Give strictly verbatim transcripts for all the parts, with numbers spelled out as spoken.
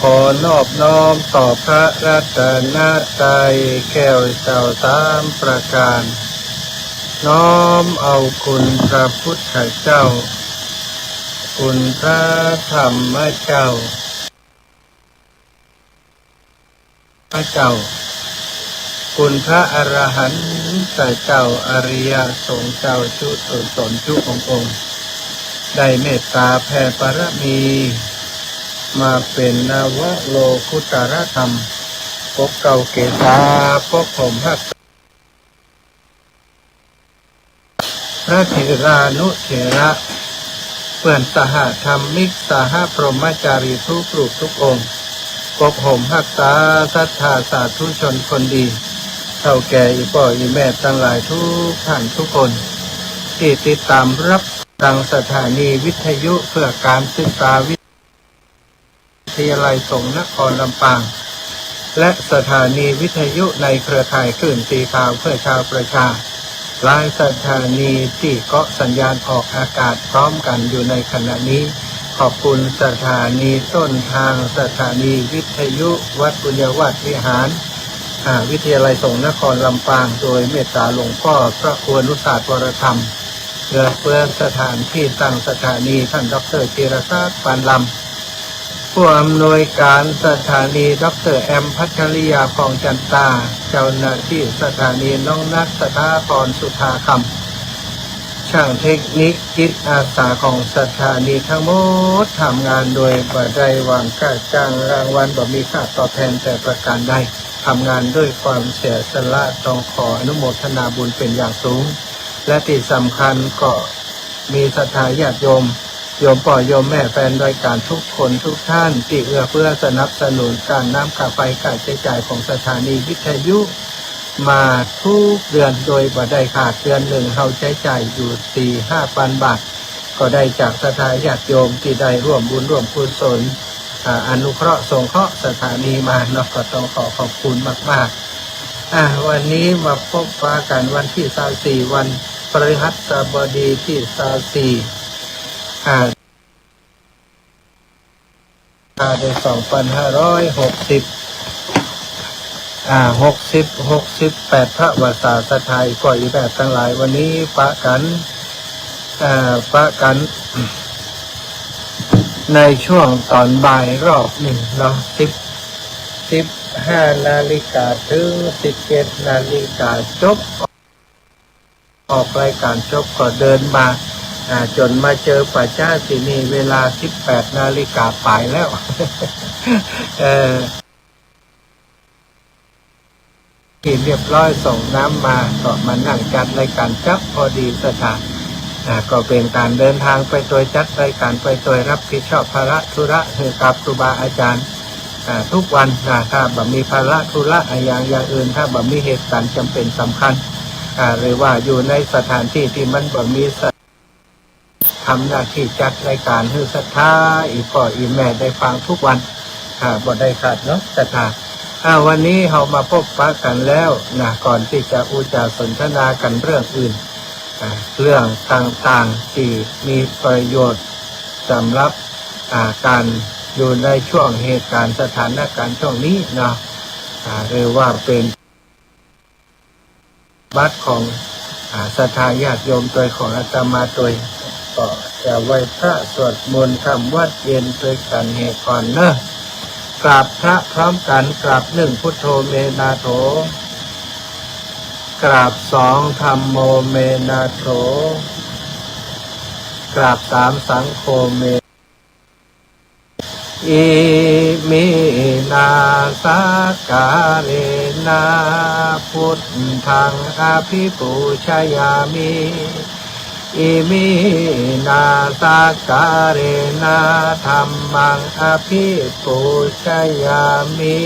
ขอนอบน้อมต่อพระรัตนตรัยแก้วเจ้าสามประการ น้อมเอาคุณพระพุทธเจ้า คุณพระธรรมเจ้า พระเจ้า คุณพระอรหันตเจ้า อริยสงฆ์เจ้าจุ๊ต๋นๆ จุ๊องค์ๆ ได้เมตต๋าแผ่บารมี มาเป๋นนวโลกุตรธรรม ปกเกล้าเกษา ปกห่มฮักษา พระเถรานุเถระ เปื้อนสหธรรมิก สหพรหมจารีทุกรูปทุกองค์ ปกห่มฮักษาศรัทธาสาธุชนคนดี เฒ่าแก่อี่ป้ออี่แม่ตังหลายทุกท่านทุกคน ตี้ติดต๋ามฮับฟังสถานีวิทยุเพื่อการศึกษาวิ ทยาลัยสงฆ์นครลำปาง และสถานีวิทยุในเครือข่ายคลื่นสีขาวเพื่อชาวประชา หลายสถานีตี้เกาะสัญญาณออกอากาศพร้อมกั๋นอยู่ในขณะนี้ ขอบคุณสถานีต้นทาง สถานีวิทยุวัดปุญญวาสวิหาร อ่า วิทยาลัยสงฆ์นครลำปาง โดยเมตต๋าหลวงป้อพระครูอนุสาสน์ วรธรรม เอื้อเฟื้อสถานตี้ตั้งสถานี ท่านด็อกเตอร์ธีรศักดิ์ ปานลำ ผู้อำนวยการสถานี ด็อกเตอร์แอม พัชริยา พองจันตา เจ้าหน้าตี้สถานี น้องนัท สถาพร สุภาคำ ช่างเทคนิคจิตอาสาของสถานีตังหมด ทำงานโดยบ่ได้หวังค่าจ้างรางวัล บ่มีค่าตอบแทนแต่ประการใด ทำงานด้วยความเสียสละ ต้องขออนุโมทนาบุญเป๋นอย่างสูง และตี้สำคัญก็มีศรัทธาญาติโยม โยมป้อโยมแม่แฟนรายการทุกคนทุกท่าน ตี้เอื้อเฟื้อสนับสนุนก้านน้ำค่าไฟค่าใจ๊จ่ายของสถานีวิทยุมาทุกเดือนโดยบ่ได้ขาด เดือนนึ่งเฮาใจ๊จ่ายอยู่สี่ห้าปันบาท ก็ได้จากศรัทธาญาติโยมตี้ได้ร่วมบุญร่วมกุศล อ่า อนุเคราะห์สงเคราะห์สถานีมาเนาะ ก็ต้องขอขอบคุณมากๆ อ่า วันนี้มาปะกั๋นวันตี้ซาวสี่ วันพฤหัสบดีตี้ซาวสี่ อ่า อ่า ในสองปันห้าร้อยหกสิบ อ่า หกสิบ หกสิบแปด พระวรรษา ศรัทธาอี่ป้ออี่แม่ตังหลาย วันนี้ปะกั๋น อ่า ปะกั๋น ในช่วงต๋อนบ่ายรอบนึ่งเนาะ สิบ สิบห้านาฬิกาเถิงสิบเจ็ดนาฬิกา จบ ออกรายการจบก็เดินมา อ่า จ๋นมาเจอป่าจ๊าตี้นี่ เวลาสิบแปดนาฬิกาป๋ายแล้ว เออ ตี้เรียบร้อย ส่งน้ำมา ก็มานั่งจัดรายการจั๊บพอดีศรัทธา อ่า ก็เป๋นก๋านเดินตางไปตวย จัดรายการไปตวย ฮับผิดชอบภาระธุระหื้อกับครูบาอาจ๋ารย์ อ่า ทุกวันนะ ถ้าบ่มีภาระธุระอะหยังอย่างอื่น ถ้าบ่มีเหตุก๋ารณ์จ๋ำเป๋นสำคัญ อ่า หรือว่าอยู่ในสถานตี้ตี้มันบ่มีสะ- ทำหน้าตี้จัดรายการหื้อศรัทธาอี่ป้ออี่แม่ได้ฟังทุกวัน อ่า บ่ได้ขาดเนาะศรัทธา อ่า วันนี้เฮามาปะกั๋นแล้วนะ ก่อนตี้จะอู้จ๋าสนทนากั๋นเรื่องอื่น อ่า เรื่องต่างๆ ตี้มีประโยชน์สำหรับ อ่า ก๋านอยู่ในช่วงเหตุก๋ารณ์สถานก๋ารณ์ช่วงนี้เนาะ อ่า หรือว่าเป๋นบัตรของ อ่า ศรัทธาญาติโยมตวย ของอาตมาตวย ก็จะไหว้พระสวดมนต์ทำวัตรเย็นตวยกั๋นเหียก่อนเนาะ กราบพระพร้อมกั๋น กราบหนึ่ง พุทโธ เม นา โถ กราบสอง ธัมโม เม นา โถ กราบสาม สังโฆ เม อิมินา สักการะนะ พุทธัง อภิปูชยามิ อิมินา สักการะนะ ธัมมัง อภิปูชยามิ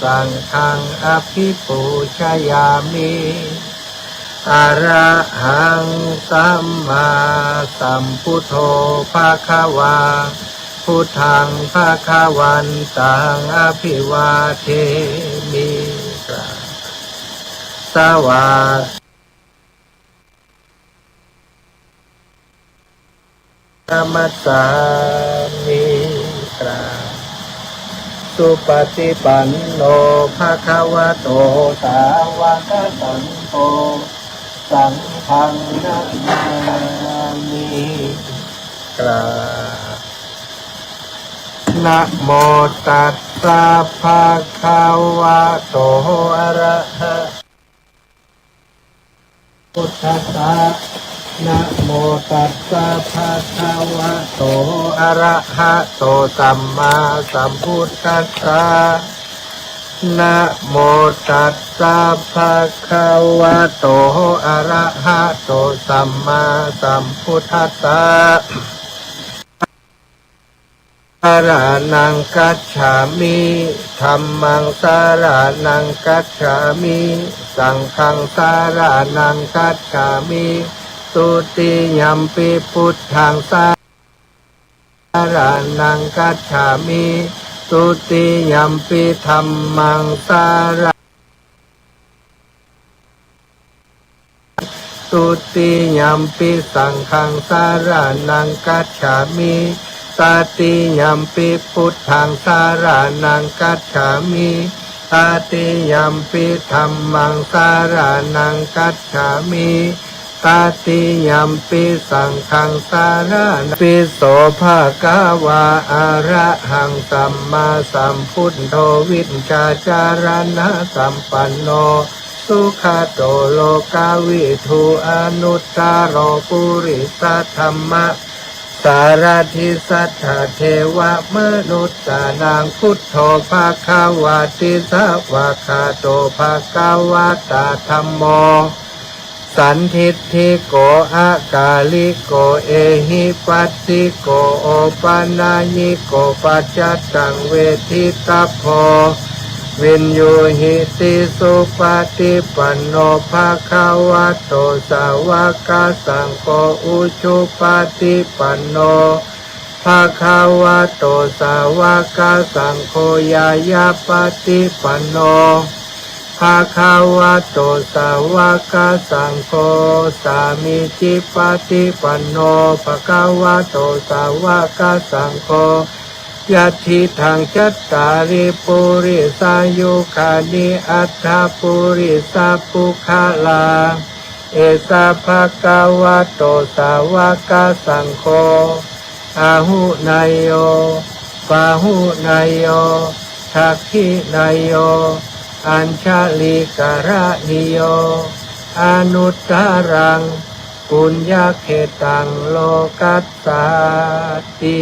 สังฆัง อภิปูชยามิ อะระหัง สัมมาสัมพุทโธ ภะคะวา พุทธัง ภะคะวันตัง อะภิวาเทมิ สวัส มัสสามิ กราบ สุปฏิปันโน ภะคะวะโต สาวกสังโฆ สังฆังนะมามิ กราบ นะโมตัสสะ ภะคะวะโต อะระหะ พุทธัสสะ นะโมตัสสะ ภะคะวะโต อะระหะโต สัมมาสัมพุทธัสสะ นะโมตัสสะ ภะคะวะโต อะระหะโต สัมมาสัมพุทธัสสะ สะระณัง คัจฉามิ ธัมมัง สะระณัง คัจฉามิ สังฆัง สะระณัง คัจฉามิ ทุติยัมปิ พุทธัง สะระณัง คัจฉามิ ทุติยัมปิ ธัมมัง สะระ ทุติยัมปิ สังฆัง สะระณัง คัจฉามิ ตติยัมปิ พุทธัง สะระณัง คัจฉามิ ตติยัมปิ ธัมมัง สะระณัง คัจฉามิ ตติยัมปิ สังฆัง สะระณัง ปิ โส ภะคะวา อะระหัง สัมมาสัมพุทโธ วิชชาจารณะสัมปันโน สุขะโต โลกะวิทู อนุตตะโร ปุริสะธัมมะ สารถิ สัตถะเทวะมนุสสานัง พุทโธ ภะคะวาติ สะวากขาโต ภะคะวะตา ธัมโม สันทิฏฐิโก อะกาลิโก เอหิปัสสิโก โอปะนะยิโก ปัจจัตตัง เวทิตัพโพ วินยูหิติ สุปะฏิปันโน ภะคะวะโต สาวกสังโฆ อุชุปะฏิปันโน ภะคะวะโต สาวกสังโฆ ญาณาปะฏิปันโน ภะคะวะโต สาวกสังโฆ สามีจิปะฏิปันโน ภะคะวะโต สาวกสังโฆ ยัตถิตัง จัตตาริ ปุริสายุคานิ อัตถะ ปุริสะปุคคลา เอสะ ภะคะวะโต สาวกสังโฆ อาหุเนยโย ปาหุเนยโย ทักขิเนยโย อัญชะลีกะระณีโย อนุตตะรัง ปุญญะเขตัง โลกัสสาติ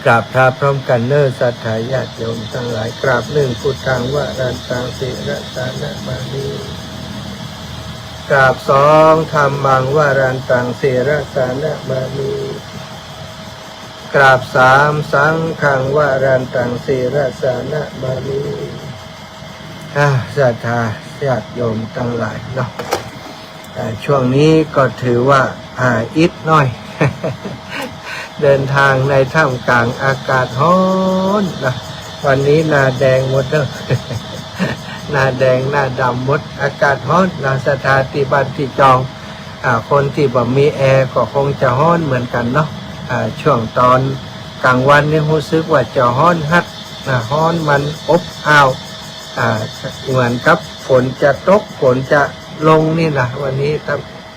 กราบเท้าพร้อมกั๋นเน่อ ศรัทธาญาติโยมตังหลาย กราบนึ่ง พุทธัง วรันตัง ศิรสานะมามิ กราบสอง ธัมมัง วรันตัง ศิรสานะมามิ กราบสาม สังฆัง วรันตัง ศิรสานะมามิ อ่า ศรัทธาญาติโยมตังหลายเนาะ อ่า ช่วงนี้ก็ถือว่า อ่า อิดหน้อย เดินทางในท่ามกลางอากาศฮ้อนนะ วันนี้หน้าแดงหมดเด้อ หน้าแดงหน้าดำหมด อากาศฮ้อนนะ ศรัทธาตี้บ้านตี้จอง อ่า คนตี้บ่มีแอร์ก็คงจะฮ้อนเหมือนกั๋นเนาะ อ่า ช่วงตอนกลางวันนี่ฮู้สึกว่าจะฮ้อนฮัดนะ ฮ้อนมันอบอ้าว อ่า เหมือนกับฝนจะตก ฝนจะลงนี่นะ วันนี้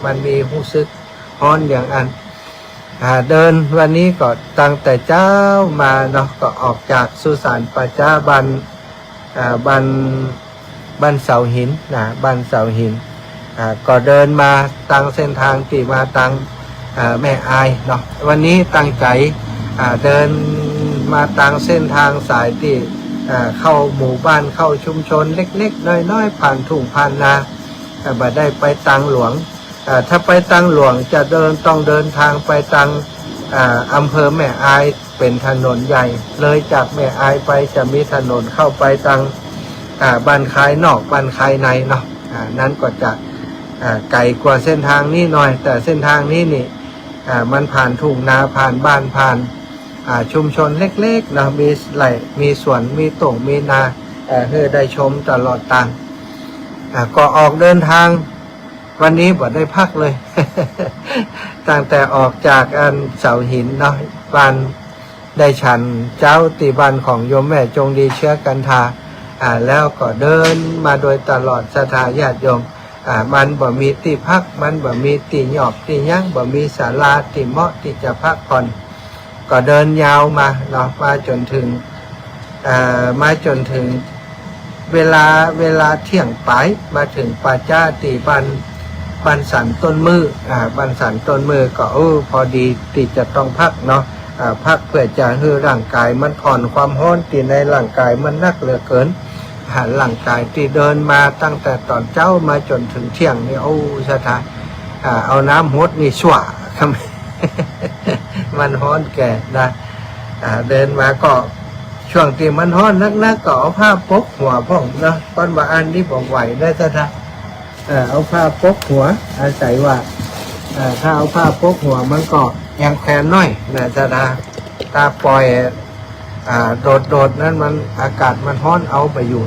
มันมีฮู้สึกฮ้อนอย่างอั้น อ่า เดินวันนี้ก็ตั้งแต่เจ๊ามาเนาะ ก็ออกจากสุสานป่าจ๊าบ้าน อ่า บ้าน บ้านเสาหินนะ บ้านเสาหิน อ่า ก็เดินมาตางเส้นทางตี้มาตาง อ่า แม่อายเนาะ วันนี้ตั้งใจ๋ อ่า เดินมาตางเส้นทางสายตี้ อ่า เข้าหมู่บ้าน เข้าชุมชนเล็กๆ น้อยๆ ผ่านทุ่งผ่านนา อ่า บ่ได้ไปตางหลวง อ่า ถ้าไปตางหลวงจะเดิน ต้องเดินทางไปตาง อ่า อำเภอแม่อาย เป๋นถนนใหญ่ เลยจากแม่อายไปจะมีถนนเข้าไปตาง อ่า บ้านคายนอก บ้านคายในเนาะ อ่า นั้นก็จะ อ่า ไก๋กว่าเส้นทางนี้หน่อย แต่เส้นทางนี้นี่ อ่า มันผ่านทุ่งนา ผ่านบ้าน ผ่าน อ่า ชุมชนเล็กๆ เนาะ มีไร่ มีสวน มีต้ง มีนา เอ่อ หื้อได้ชมตลอดตาง อ่า ก็ออกเดินทาง วันนี้บ่ได้พักเลย ตั้งแต่ออกจากอันเสาหินเนาะ บ้าน ได้ฉันเจ๊าตี้บ้านของโยมแม่จงดีเชื้อกันทา อ่า แล้วก็เดินมาโดยตลอด ศรัทธาญาติโยม อ่า มันบ่มีตี้พัก มันบ่มีตี้หยอบตี้หยัง บ่มีศาลาตี้เหมาะตี้จะพักผ่อน ก็เดินยาวมาเนาะ มาจ๋นถึง เอ่อ มาจ๋นถึง เวลา เวลาเตี้ยงป๋าย มาเถิงป่าจ๊าตี้บ้าน บ้านสันต้นมื้อ อ่า บ้านสันต้นมื้อก็ เออ พอดีตี้จะต้องพักเนาะ อ่า พักเปื้อจะหื้อร่างก๋ายมันผ่อนความฮ้อนตี้ในร่างก๋ายมันนักเหลือเกิน อ่า ร่างก๋ายตี้เดินมาตั้งแต่ต๋อนเจ๊ามาจ๋นเถิงเตี้ยงนี่ โอ้ ศรัทธา อ่า เอาน้ำหดนี่สั่ว มันฮ้อนแก่นะ อ่า เดินมาก็ ช่วงตี้มันฮ้อนนักๆ ก็เอาผ้าปกหัวพ่องเนาะ ก่อนว่าอันนี้บ่ไหวนะศรัทธา เออ เอาผ้าปกหัว อาศัยว่า เออ ถ้าเอาผ้าปกหัวมันก็ยังแขวนน้อยนะศรัทธา ถ้าปล่อย อ่า โดดๆ นั้นมันอากาศมันฮ้อนเอาบ่อยู่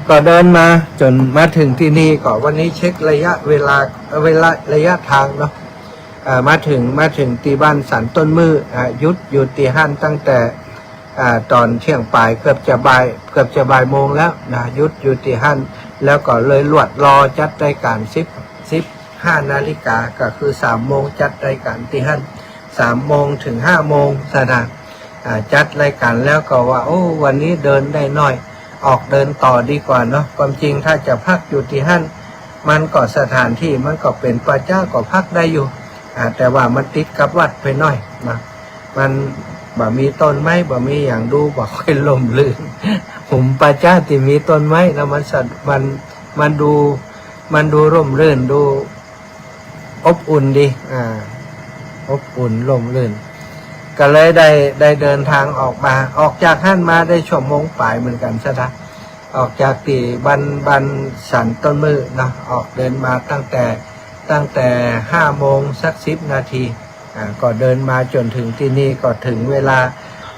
ก็เดินมาจ๋นมาเถิงตี้นี่ ก็วันนี้เช็คระยะเวลา เวลา ระยะทางเนาะ อ่า มาเถิง มาเถิงตี้บ้านสันต้นมื้อ อ่า หยุดอยู่ตี้หั้นตั้งแต่ อ่า ต๋อนเตี้ยงป๋าย เกือบจะบ่าย เกือบจะบ่ายโมงแล้วนะ หยุดอยู่ตี้หั้น แล้วก็เลยลวดลอจัดรายก๋าน สิบ สิบห้านาฬิกา ก็คือสามโมงจัดรายก๋านตี้หั้น สามโมงเถิงห้าโมงศรัทธา อ่า จัดรายก๋านแล้วก็ว่า โอ้ วันนี้เดินได้น้อย ออกเดินต่อดีกว่าเนาะ ความจริงถ้าจะพักอยู่ตี้หั้น มันก็สถานที่มันก็เป๋นป่าจ๊าก็พักได้อยู่ อ่า แต่ว่ามันติดกับวัดไปหน้อยนะ มันบ่มีต้นไม้ บ่มีหยังดู บ่ค่อยร่มรื่น หุมป่าจ๊าตี้มีต้นไม้นะ มันสะ มัน มันดู มันดูร่มรื่น ดูอบอุ่นดี อ่า อบอุ่นร่มรื่น ก็เลยได้ ได้เดินทางออกมา ออกจากหั้นมาได้ชั่วโมงป๋ายเหมือนกั๋นศรัทธา ออกจากตี้บ้าน บ้านสันต้นมื้อเนาะ ออกเดินมาตั้งแต่ ตั้งแต่ห้าโมงสักสิบนาที อ่า ก็เดินมาจ๋นเถิงตี้นี่ก็เถิงเวลา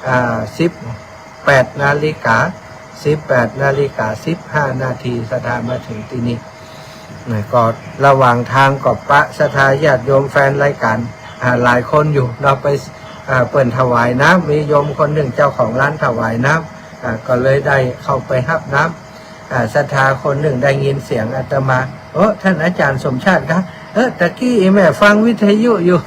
อ่า สิบแปดนาฬิกา สิบแปดนาฬิกาสิบห้านาที ศรัทธามาเถิงตี้นี่ นะ ก็ระหว่างทางก็ปะศรัทธาญาติโยมแฟนรายก๋าน อ่า หลายคนอยู่เนาะ ไป อ่า เปิ้นถวายน้ำ มีโยมคนนึ่งเจ้าของร้านถวายน้ำ อ่า ก็เลยได้เข้าไปฮับน้ำ อ่า ศรัทธาคนนึ่งได้ยินเสียงอาตมา โอ้ ต้านอาจ๋ารย์สมชาติคะ เออ ตะกี้อี่แม่ฟังวิทยุอยู่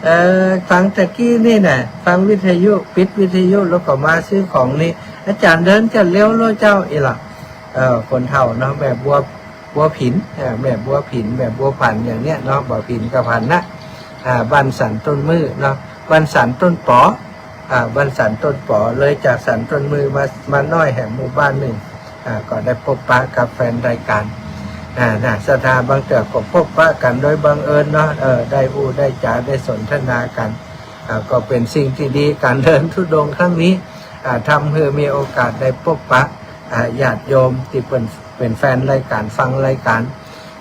เออ ฟังตะกี้นี่นะ ฟังวิทยุ ปิดวิทยุแล้วก็มาซื้อของนี่ อาจ๋ารย์เดินจะเร็วแล้วเจ้า อี่ละ เออ คนเฒ่าเนาะ แม่บัว บัวผิน เออ แม่บัวผิน แม่บัวผันอย่างเนี้ยเนาะ บัวผินกับผันนะ อ่า บ้านสันต้นมื้อเนาะ บ้านสันต้นป๋อ อ่า บ้านสันต้นป๋อ เลยจากสันต้นมื้อมา มาหน้อยแหมหมู่บ้านนึ่ง อ่า ก็ได้ปบปะกับแฟนรายก๋าน อ่า นะ ศรัทธาบางเตื้อก็ปบปะกั๋นโดยบังเอิญเนาะ เออ ได้อู้ได้จ๋า ได้สนทนากั๋น อ่า ก็เป๋นสิ่งตี้ดี ก๋านเดินธุดงค์ครั้งนี้ อ่า ทำหื้อมีโอกาสได้ปบปะ อ่า ญาติโยมตี้เปิ้นเป๋นแฟนรายก๋าน ฟังรายก๋าน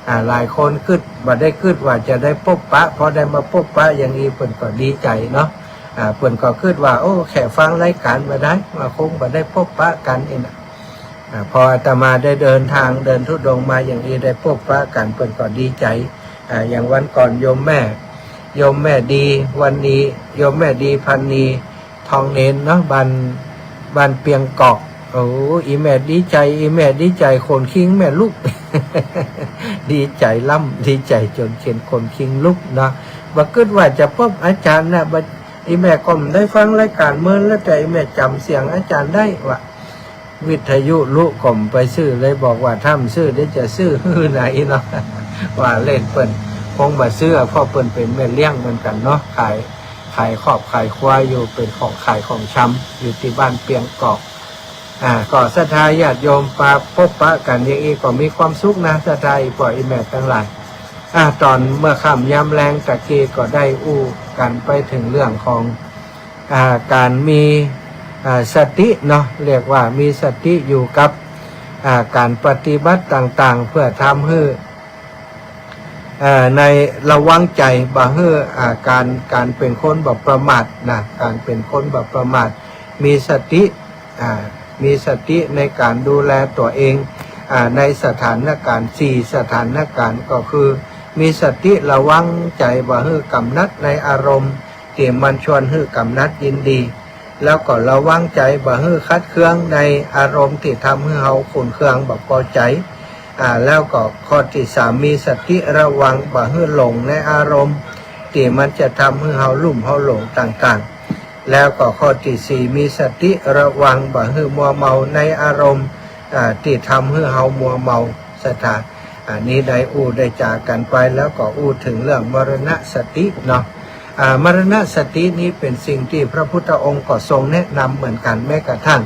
อ่า หลายคนกึ๊ด บ่ได้กึ๊ดว่าจะได้ปบปะ พอได้มาปบปะอย่างอี้เปิ้นก็ดีใจ๋เนาะ อ่า เปิ้นก็กึ๊ดว่า โอ้ แค่ฟังรายก๋านบ่ได้ ว่าคงบ่ได้ปบปะกั๋นนี่นะ อ่า พออาตมาได้เดินทางเดินธุดงค์มาอย่างอี้ ได้ปบปะกั๋น เปิ้นก็ดีใจ๋ อ่า อย่างวันก่อนโยมแม่ โยมแม่ดี วันนี้ โยมแม่ดี พันนี ทองเณรเนาะ บ้าน บ้านเปียงกอก โอ้ อี่แม่ดีใจ๋ อี่แม่ดีใจ๋ ขนคิงแม่ลุก ดีใจ๋ล้ำ ดีใจ๋จ๋นเข็นขนคิงลุกเนาะ บ่กึ๊ดว่าจะปบอาจ๋ารย์นะ บ่ อี่แม่ก็บ่ได้ฟังรายก๋านเมินแล้ว แต่อี่แม่จ๋ำเสียงอาจ๋ารย์ได้ ว่าวิทยุลุก็บ่ไปซื้อ เลยบอกว่าถ้าบ่ซื้อเดี๋ยวจะซื้อหื้อไหนเนาะ ว่าเล่น เปิ้นคงบ่ซื้อ เพราะเปิ้นเป๋นแม่เลี้ยงเหมือนกั๋นเนาะ ขาย ขายคอกขายควายอยู่ เป๋นของขายของชำอยู่ตี้บ้านเปียงกอก อ่า ก็ศรัทธาญาติโยมมาปบปะกั๋นอย่างอี้ก็มีความสุขนะ ศรัทธาอี่ป้ออี่แม่ตังหลาย อ่า ต๋อนเมื่อค่ำยามแลงตะกี้ก็ได้อู้กั๋นไปเถิงเรื่องของ อ่า ก๋านมี อ่า สติเนาะ เรียกว่ามีสติอยู่กับ อ่า ก๋านปฏิบัติต่างๆ เปื้อทำหื้อ เอ่อ ในระวังใจ๋ บ่หื้อ อ่า ก๋าน ก๋านเป๋นคนบ่ประมาทนะ ก๋านเป๋นคนบ่ประมาท มีสติ อ่า มีสติในก๋านดูแลตั๋วเอง อ่า ในสถานการณ์ สี่สถานการณ์ ก็คือ มีสติระวังใจ๋บ่หื้อกำหนัดในอารมณ์ตี้มันชวนหื้อกำหนัดยินดี แล้วก็ระวังใจ๋บ่หื้อขัดเคืองในอารมณ์ตี้ทำหื้อเฮาขุ่นเคืองบ่ปอใจ๋ อ่า แล้วก็ข้อตี้สาม มีสติระวังบ่หื้อหลงในอารมณ์ตี้มันจะทำหื้อเฮาลุ่มเฮาหลงต่างๆ แล้วก็ข้อตี้สี่ มีสติระวังบ่หื้อมัวเมาในอารมณ์ อ่า ตี้ทำหื้อเฮามัวเมา ศรัทธา อันนี้ได้อู้ได้จ๋ากั๋นไป แล้วก็อู้เถิงเรื่องมรณสติเนาะ อ่า มรณสตินี้เป๋นสิ่งตี้พระพุทธองค์ก็ทรงแนะนำเหมือนกั๋น แม้กระทั่ง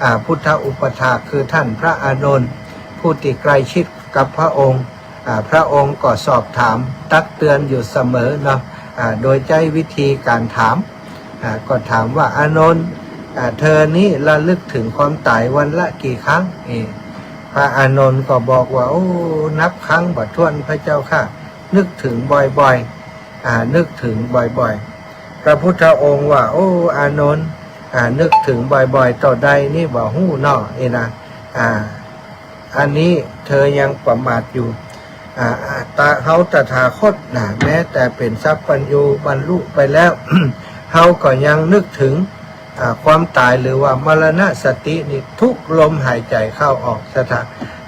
อ่า พุทธอุปัฏฐากคือท่านพระอานนท์ ผู้ตี้ใกล้ชิดกับพระองค์ อ่า พระองค์ก็สอบถามตักเตือนอยู่เสมอเนาะ อ่า โดยใจ๊วิธีก๋านถาม อ่า ก็ถามว่า อานนท์ อ่า เธอนี้ระลึกเถิงความต๋ายวันละกี่ครั้ง เออ พระอานนท์ก็บอกว่า โอ้ นับครั้งบ่ถ้วนพระเจ้าข้า นึกเถิงบ่อยๆ อ่า นึกเถิงบ่อยๆ พระพุทธองค์ว่า โอ้ อานนท์ อ่า นึกเถิงบ่อยๆ เต้าใดนี้บ่ฮู้เนาะ เอนะ อ่า อันนี้เธอยังประมาทอยู่ อ่า ตา เฮาตถาคตนะ แม้แต่เป๋นสัพพัญญูบรรลุไปแล้ว เฮาก็ยังนึกเถิง อ่า ความต๋ายหรือว่ามรณสตินี้ทุกลมหายใจ๋เข้าออก ศรัทธา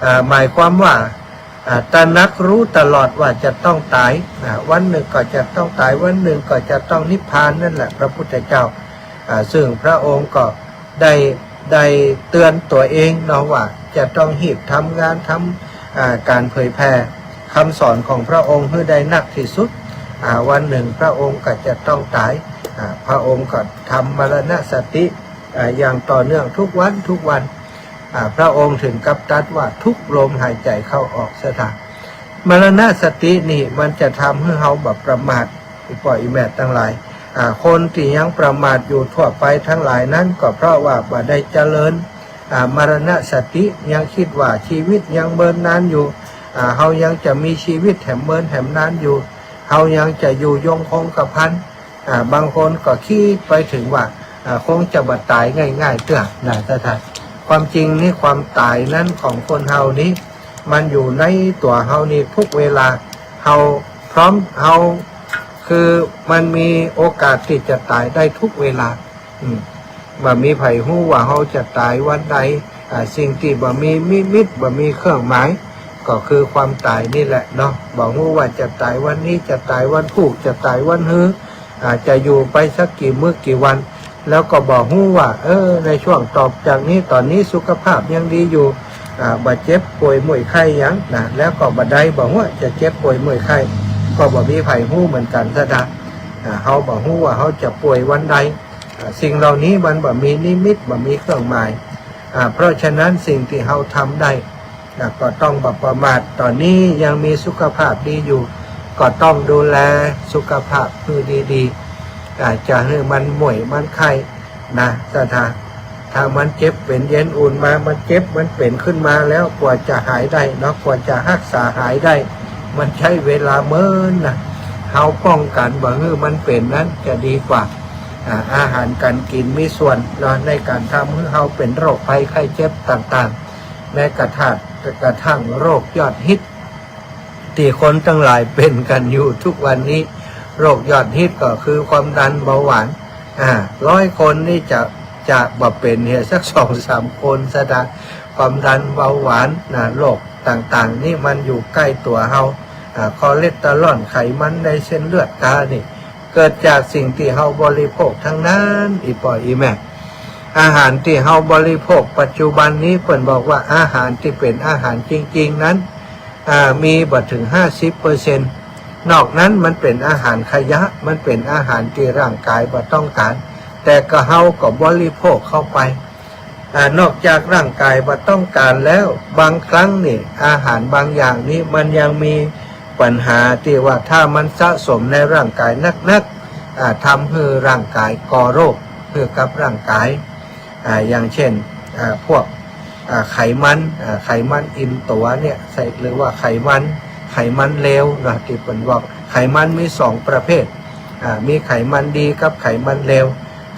อ่า หมายความว่า อ่า ตระหนักรู้ตลอดว่าจะต้องต๋าย อ่า วันนึ่งก็จะต้องต๋าย วันนึ่งก็จะต้องนิพพาน นั่นแหละพระพุทธเจ้า อ่า ซึ่งพระองค์ก็ได้ ได้เตือนตั๋วเองเนาะว่าจะต้องฮีบทำงาน ทำ อ่า ก๋านเผยแผ่กำสอนของพระองค์หื้อได้นักตี้สุด อ่า วันนึ่งพระองค์ก็จะต้องต๋าย อ่า พระองค์ก็ทำมรณสติ อ่า อย่างต่อเนื่องทุกวันทุกวัน อ่า พระองค์เถิงกับตรัสว่าทุกลมหายใจ๋เข้าออก ศรัทธา มรณสตินี้มันจะทำหื้อเฮาบ่ประมาท อี่ป้ออี่แม่ตังหลาย อ่า คนตี้ยังประมาทอยู่ทั่วไปตังหลายนั้น ก็เพราะว่าบ่ได้เจริญ อ่า มรณสติ ยังกึ๊ดว่าจีวิตยังเมินนานอยู่ อ่า เฮายังจะมีจีวิตแหมเมินแหมนานอยู่ เฮายังจะอยู่ยงคงกระพัน อ่า บางคนก็กึ๊ดไปเถิงว่า อ่า คงจะบ่ต๋ายง่ายๆ เตื้อนะ ศรัทธา ความจริงนี้ความต๋ายนั้นของคนเฮานี้ มันอยู่ในตั๋วเฮานี้ทุกเวลา เฮาพร้อม เฮา คือมันมีโอกาสตี้จะต๋ายได้ทุกเวลา อืม บ่มีใผฮู้ว่าเฮาจะต๋ายวันใด อ่า สิ่งตี้บ่มีนิมิต บ่มีเครื่องหมาย ก็คือความต๋ายนี่แหละเนาะ บ่ฮู้ว่าจะต๋ายวันนี้ จะต๋ายวันพูก จะต๋ายวันฮือ อ่า จะอยู่ไปสักกี่มื้อกี่วัน แล้วก็บ่ฮู้ว่า เออ ในช่วงต่อจากนี้ ต๋อนนี้สุขภาพยังดีอยู่ อ่า บ่เจ็บป่วยเมื่อยไข้หยังนะ แล้วก็บ่ได้ บ่ฮู้ว่าจะเจ็บป่วยเมื่อยไข้ ก็บ่มีใผฮู้เหมือนกั๋น ศรัทธา อ่า เฮาบ่ฮู้ว่าเฮาจะป่วยวันใด อ่า สิ่งเหล่านี้มันบ่มีนิมิต บ่มีเครื่องหมาย อ่า เพราะฉะนั้นสิ่งตี้เฮาทำได้ อ่า ก็ต้องบ่ประมาท ต๋อนนี้ยังมีสุขภาพดีอยู่ ก็ต้องดูแลสุขภาพหื้อดีๆ อ่า จะหื้อมันเมื่อยมันไข้นะ ศรัทธา ถ้ามันเจ็บเป๋นเย็นอุ่นมา มันเจ็บมันเป๋นขึ้นมาแล้ว กว่าจะหายได้เนาะ กว่าจะฮักษาหายได้ มันใจ๊เวลาเมินนะ เฮาป้องกั๋นบ่หื้อมันเป๋นนั้นจะดีกว่า อ่า อาหารก๋านกิ๋นมีส่วนเนาะ ในก๋านทำหื้อเฮาเป๋นโรคภัยไข้เจ็บต่างๆ แม้กระทั่ง กระทั่งโรคยอดฮิต ตี้คนตังหลายเป๋นกั๋นอยู่ทุกวันนี้ โรคยอดฮิตก็คือความดันเบาหวาน อ่า ร้อยคนนี่จะ จะบ่เป๋นเหียสักสองสามคน ศรัทธา ความดันเบาหวานนะ โรคต่างๆ นี่มันอยู่ใก้ตั๋วเฮา อ่า คอเลสเตอรอล ไขมันในเส้นเลือดก๋านี่ เกิดจากสิ่งตี้เฮาบริโภคตังนั้น อี่ป้ออี่แม่ อาหารตี้เฮาบริโภคปัจจุบันนี้ เปิ้นบอกว่าอาหารตี้เป๋นอาหารจริงๆ นั้น อ่า มีบ่เถิงห้าสิบเปอร์เซ็นต์ นอกนั้นมันเป๋นอาหารขยะ มันเป๋นอาหารตี้ร่างก๋ายบ่ต้องก๋าน แต่ก็เฮาก็บริโภคเข้าไป อ่า นอกจากร่างก๋ายบ่ต้องก๋านแล้ว บางครั้งนี่ อาหารบางอย่างนี้มันยังมีปัญหาตี้ว่าถ้ามันสะสมในร่างก๋ายนักๆ อ่า ทำหื้อร่างก๋ายก่อโรคหื้อกับร่างก๋าย อ่า อย่างเช่น อ่า พวก อ่า ไขมัน อ่า ไขมันอิ่มตั๋วเนี่ย ใส่ หรือว่าไขมัน ไขมันเลวนะ ตี้เปิ้นบอก ไขมันมีสองประเภท อ่า มีไขมันดีกับไขมันเลว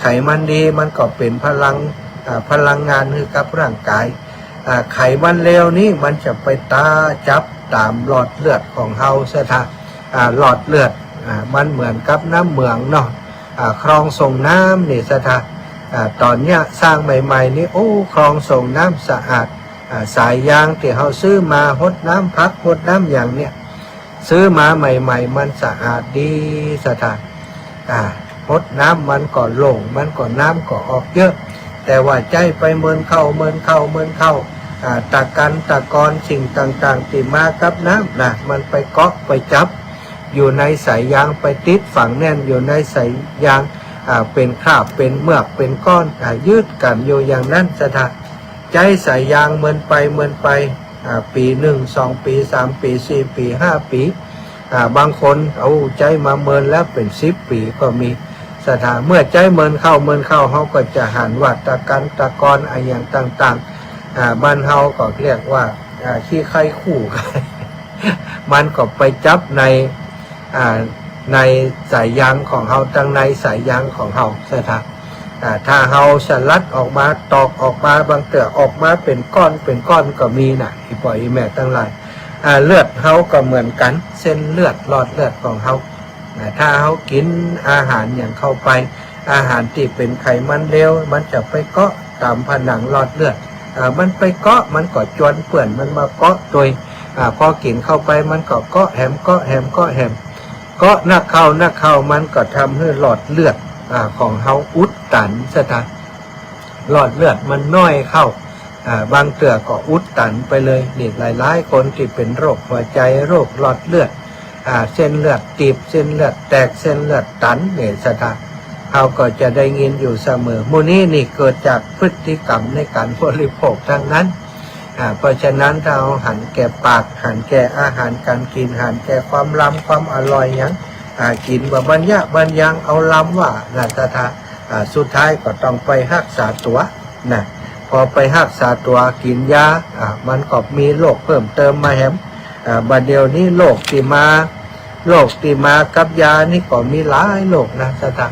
ไขมันดีมันก็เป๋นพลัง อ่า พลังงานหื้อกับร่างก๋าย อ่า ไขมันเลวนี้มันจะไปต๋าจับต๋ามหลอดเลือดของเฮาเสียท่า อ่า หลอดเลือด อ่า มันเหมือนกับน้ำเหมืองเนาะ อ่า คลองส่งน้ำนี่เสียท่า อ่า ต๋อนเนี้ยสร้างใหม่ๆ นี่ โอ้ คลองส่งน้ำสะอาด อ่า สายยางตี้เฮาซื้อมาหดน้ำผักหดน้ำหยังเนี่ย ซื้อมาใหม่ๆ มันสะอาดดีเสียท่า อ่า หดน้ำมันก็โล่ง มันก็น้ำก็ออกเยอะ แต่ว่าใจ๊ไปเมินเข้า เมินเข้า เมินเข้า อ่า ตะกั๋นตะกอนสิ่งต่างๆ ตี้มากับน้ำนะ มันไปเกาะไปจับอยู่ในสายยาง ไปติดฝังแน่นอยู่ในสายยาง อ่า เป๋นคราบ เป๋นเมือก เป๋นก้อน อ่า ยึดกั๋นอยู่อย่างนั้นเสียท่า ใจ๊สายยางเมินไป เมินไป อ่า ปี๋นึ่ง สองปี๋ สามปี๋ สี่ปี๋ ห้าปี๋ อ่า บางคน โอ้ ใจ๊มาเมินแล้วเป๋นสิบปี๋ก็มีเสียท่า เมื่อใจ๊เมินเข้า เมินเข้า เฮาก็จะหันว่าตะกั๋นตะกอนอะหยังต่างๆ อ่า บ้านเฮาก็เรียกว่า อ่า ขี้ใคร่คู่ มันก็ไปจับใน อ่า ในสายยางของเฮา ตังในสายยางของเฮาเสียท่า อ่า ถ้าเฮาสลัดออกมา ตอกออกมา บางเตื้อออกมาเป๋นก้อน เป๋นก้อนก็มีน่ะ อี่ป้ออี่แม่ตังหลาย อ่า เลือดเฮาก็เหมือนกั๋น เส้นเลือด หลอดเลือดของเฮา อ่า ถ้าเฮากิ๋นอาหารหยังเข้าไป อาหารตี้เป๋นไขมันเลว มันจะไปเกาะต๋ามผนังหลอดเลือด อ่า มันไปเกาะ มันก็จวนเปื้อน มันมาเกาะตวย อ่า พอกิ๋นเข้าไป มันก็เกาะแหม เกาะแหม เกาะแหม เกาะนักเข้า นักเข้า มันก็ทำหื้อหลอดเลือด อ่า ของเฮาอุดตันเสียท่า หลอดเลือดมันน้อยเข้า อ่า บางเตื้อก็อุดตันไปเลย นี่หลายๆ คนตี้เป๋นโรคหัวใจ๋ โรคหลอดเลือด อ่า เส้นเลือดตีบ เส้นเลือดแตก เส้นเลือดตัน เนี่ยเสียท่า เฮาก็จะได้ยินอยู่เสมอ หมู่นี้นี่เกิดจากพฤติกรรมในก๋านบริโภคตังนั้น อ่า เพราะฉะนั้นถ้าเฮาหันแก่ปาก หันแก่อาหารก๋านกิ๋น หันแก่ความลำความอร่อยหยัง อ่า กิ๋นบ่บัญญะบัญญัง เอาลำว่า นะเสียท่า อ่า สุดท้ายก็ต้องไปฮักษาตั๋ว นะ พอไปฮักษาตั๋วกิ๋นยา อ่า มันก็มีโรคเพิ่มเติมมาแหม อ่า บ่าเดี่ยวนี้โรคตี้มา โรคตี้มากับยานี่ก็มีหลายโรคนะเสียท่า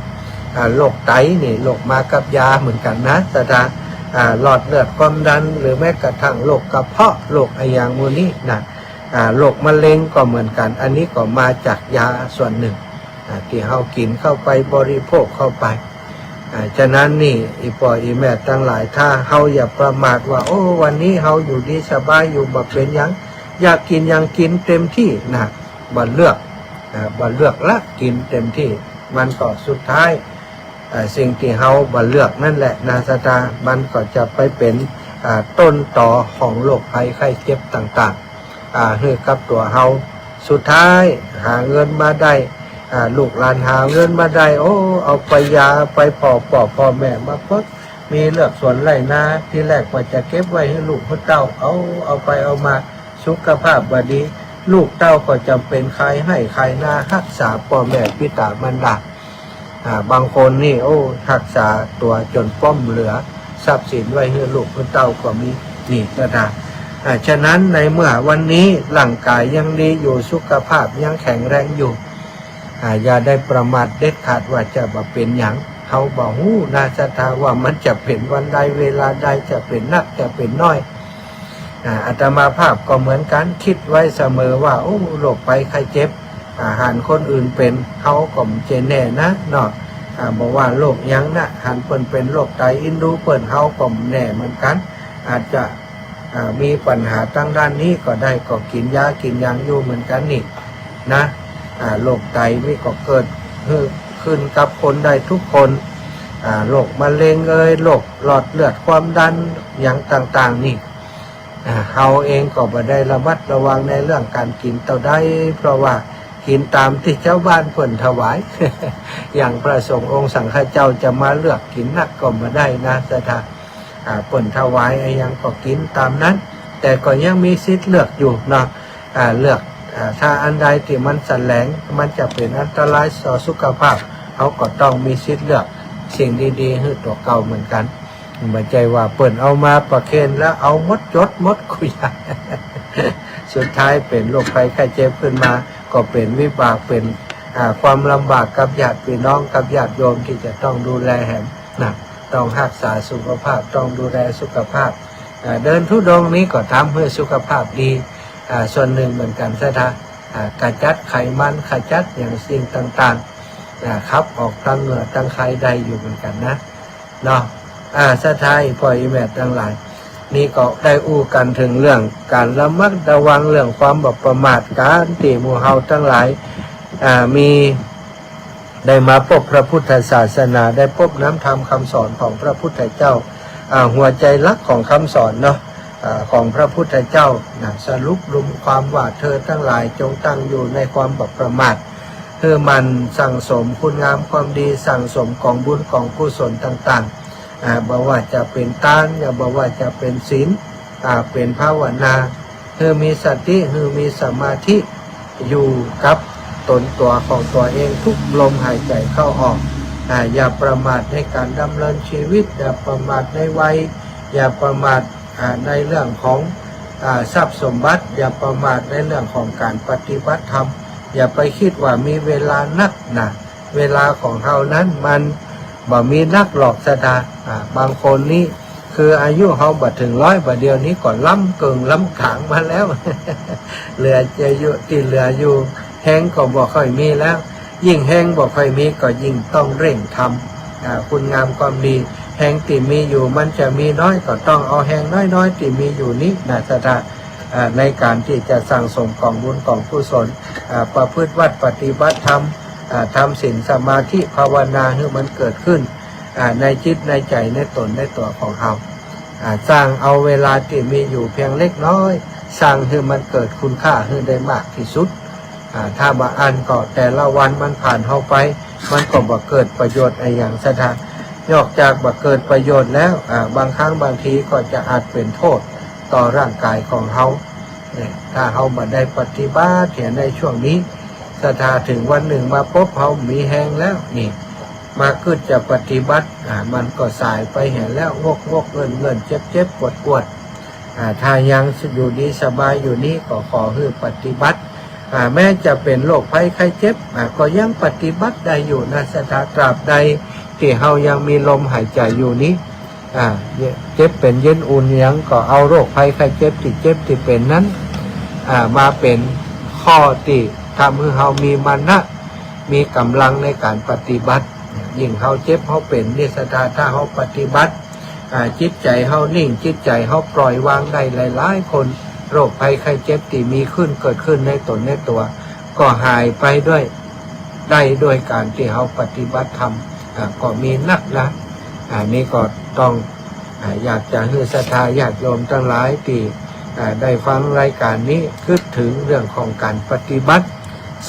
อ่า โรคไตนี่ โรคมากับยาเหมือนกั๋นนะเสียท่า อ่า หลอดเลือด ความดัน หรือแม้กระทั่งโรคกระเพาะ โรคอะหยังหมู่นี้นะ อ่า โรคมะเร็งก็เหมือนกั๋น อันนี้ก็มาจากยาส่วนนึ่ง อ่า ตี้เฮากิ๋นเข้าไป บริโภคเข้าไป อ่า ฉะนั้นนี่ อี่ป้ออี่แม่ตังหลาย ถ้าเฮาอย่าประมาทว่า โอ้ วันนี้เฮาอยู่ดีสบายอยู่ บ่เป๋นหยัง อยากกิ๋นหยังกิ๋นเต็มตี้นะ บ่เลือก อ่า บ่เลือกละ กิ๋นเต็มตี้ มันก็สุดท้าย อ่า สิ่งตี้เฮาบ่เลือกนั่นแหละนะเสียท่า มันก็จะไปเป๋น อ่า ต้นตอของโรคภัยไข้เจ็บต่างๆ อ่า หื้อกับตั๋วเฮา สุดท้ายหาเงินมาได้ อ่า ลูกหลานหาเงินมาได้ โอ้ เอาไปยา ไปผ่อป้อพ่อแม่มาเปิ๊ก มีเฮือกสวนไฮ่นา ตี้แรกว่าจะเก็บไว้หื้อลูกหื้อเต้า เอา เอาไปเอามา สุขภาพบ่ดี ลูกเต้าก็จ๋ำเป๋นขายไฮ่ขายนา ฮักษาป้อแม่ปิต๋ามารดา อ่า บางคนนี่ โอ้ ฮักษาตั๋วจ๋นป้อมเหลือทรัพย์สินไว้หื้อลูกหื้อเต้าก็มี นี่เสียท่า อ่า ฉะนั้นในเมื่อวันนี้ร่างก๋ายยังดีอยู่ สุขภาพยังแข็งแรงอยู่ อ่า อย่าได้ประมาทเด็ดขาดว่าจะบ่เป๋นหยัง เฮาบ่ฮู้นะเสียท่า ว่ามันจะเป๋นวันใด เวลาใด จะเป๋นนัก จะเป๋นน้อย อ่า อาตมาภาพก็เหมือนกั๋น กึ๊ดไว้เสมอว่า โอ้ โรคภัยไข้เจ็บ อ่า หันคนอื่นเป๋น เฮาก็บ่ใจ้แน่นะเนาะ อ่า บ่ว่าโรคหยังนะ หันเปิ้นเป๋นโรคไตอินดูเปิ้น เฮาก็บ่แน่เหมือนกั๋น อาจจะ อ่า มีปัญหาตางด้านนี้ก็ได้ ก็กิ๋นยากิ๋นหยังอยู่เหมือนกั๋นนี่นะ อ่า โรคไตนี่ก็เกิดขึ้นกับคนได้ทุกคน อ่า โรคมะเร็งเอย โรคหลอดเลือด ความดัน หยังต่างๆ นี่ อ่า เฮาเองก็บ่ได้ระมัดระวังในเรื่องก๋านกิ๋นเต้าใด เพราะว่ากิ๋นต๋ามตี้จาวบ้านเปิ้นถวาย อย่างพระสงฆ์องค์สังฆเจ้าจะมาเลือกกิ๋นนักก็บ่ได้นะเสียท่า อ่า เปิ้นถวายอะหยังก็กิ๋นต๋ามนั้น แต่ก็ยังมีสิทธิ์เลือกอยู่เนาะ อ่า เลือก อ่า ถ้าอันใดตี้มันแสลง มันจะเป๋นอันตรายต่อสุขภาพ เฮาก็ต้องมีสิทธิ์เลือกสิ่งดีๆ หื้อตั๋วเก่าเหมือนกั๋น บ่ใจ้ว่าเปิ้นเอามาประเคนแล้วเอาหมด จ๋ดหมดกู้อย่าง สุดท้ายเป๋นโรคภัยไข้เจ็บขึ้นมา ก็เป๋นวิบาก เป๋น อ่า ความลำบากกับญาติพี่น้อง กับญาติโยมตี้จะต้องดูแลแหมนะ ต้องฮักษาสุขภาพ ต้องดูแลสุขภาพ อ่า เดินธุดงค์นี้ก็ทำหื้อสุขภาพดี อ่า ส่วนนึ่งเหมือนกั๋นศรัทธา อ่า ขจัดไขมัน ขจัดหยังสิ่งต่างๆ อ่า ขับออกตังเหงื่อตังไคได้อยู่เหมือนกั๋นนะ เนาะ อ่า ศรัทธาอี่ป้ออี่แม่ตังหลาย นี่ก็ได้อู้กั๋นเถิงเรื่องก๋านระมัดระวังเรื่องความบ่ประมาท ก๋านตี้หมู่เฮาตังหลาย อ่า มี ได้มาปบพระพุทธศาสนา ได้ปบน้ำธรรมคำสอนของพระพุทธเจ้า อ่า หัวใจ๋หลักของคำสอนเนาะ อ่า ของพระพุทธเจ้านะ สรุปรวมความว่า เธอตังหลายจงตั้งอยู่ในความบ่ประมาท หื้อหมั่นสั่งสมคุณงามความดี สั่งสมก๋องบุญก๋องกุศลต่างๆ อ่า บ่ว่าจะเป๋นตาน อย่าบ่ว่าจะเป๋นศีล อ่า เป๋นภาวนา หื้อมีสติ หื้อมีสมาธิ อยู่กับต๋นตั๋วของตั๋วเองทุกลมหายใจ๋เข้าออก อ่า อย่าประมาทในก๋านดำเนินชีวิต อย่าประมาทในวัย อย่าประมาท อ่า ในเรื่องของ อ่า ทรัพย์สมบัติ อย่าประมาทในเรื่องของก๋านปฏิบัติธรรม อย่าไปกึ๊ดว่ามีเวลานักนะ เวลาของเฮานั้นมันบ่มีนักหรอกศรัทธา อ่า บางคนนี้คืออายุเฮาบ่เถิงร้อย บ่าเดี่ยวนี้ก็ล้ำเกิ่งล้ำก๋างมาแล้ว เหลือจะอยู่ ตี้เหลืออยู่ แฮงก็บ่ค่อยมีแล้ว ยิ่งแฮงบ่ค่อยมีก็ยิ่งต้องเร่งทำ อ่า คุณงามความดี แฮงตี้มีอยู่มันจะมีน้อย ก็ต้องเอาแฮงน้อยๆ ตี้มีอยู่นี้นะศรัทธา อ่า ในก๋านตี้จะสั่งสมก๋องบุญก๋องกุศล อ่า ประพฤติวัตรปฏิบัติธรรม อ่า ทำศีลสมาธิภาวนาหื้อมันเกิดขึ้น อ่า ในจิตในใจ๋ในต๋นในตั๋วของเฮา อ่า สร้างเอาเวลาตี้มีอยู่เพียงเล็กน้อย สร้างหื้อมันเกิดคุณค่าหื้อได้มากตี้สุด อ่า ถ้าบ่อั้นก็แต่ละวันมันผ่านเฮาไป มันก็บ่เกิดประโยชน์อะหยังศรัทธา นอกจากบ่เกิดประโยชน์แล้ว อ่า บางครั้งบางทีก็จะอาจเป๋นโต้ษต่อร่างก๋ายของเฮา เนี่ย ถ้าเฮาบ่ได้ปฏิบัติเหียในช่วงนี้ ศรัทธา เถิงวันนึ่งมาปบเฮามีแฮงแล้ว นี่ มากึ๊ดจะปฏิบัติ อ่า มันก็สายไปเหียแล้ว งกๆ เงินๆ เจ็บๆ ปวดๆ อ่า ถ้ายังอยู่ดีสบายอยู่นี้ก็ขอหื้อปฏิบัติ อ่า แม้จะเป๋นโรคภัยไข้เจ็บ อ่า ก็ยังปฏิบัติได้อยู่นะศรัทธา ตราบใดตี้เฮายังมีลมหายใจ๋อยู่นี้ อ่า เจ็บเป๋นเย็นอุ่นหยังก็เอาโรคภัยไข้เจ็บตี้เจ็บตี้เป๋นนั้น อ่า มาเป๋นข้อตี้ทำหื้อเฮามีมานะ มีก๋ำลังในก๋านปฏิบัติ ยิ่งเฮาเจ็บเฮาเป๋นนี่ศรัทธา ถ้าเฮาปฏิบัติ อ่า จิตใจ๋เฮานิ่ง จิตใจ๋เฮาปล่อยวางได้ หลายๆ คน โรคภัยไข้เจ็บตี้มีขึ้นเกิดขึ้นในต๋นในตั๋ว ก็หายไปด้วย ได้ด้วยก๋านตี้เฮาปฏิบัติธรรม อ่า ก็มีนักนะ อ่า นี่ก็ต้อง อ่า อยากจะหื้อศรัทธาญาติโยมตังหลายตี้ อ่า ได้ฟังรายก๋านนี้ กึ๊ดเถิงเรื่องของก๋านปฏิบัติ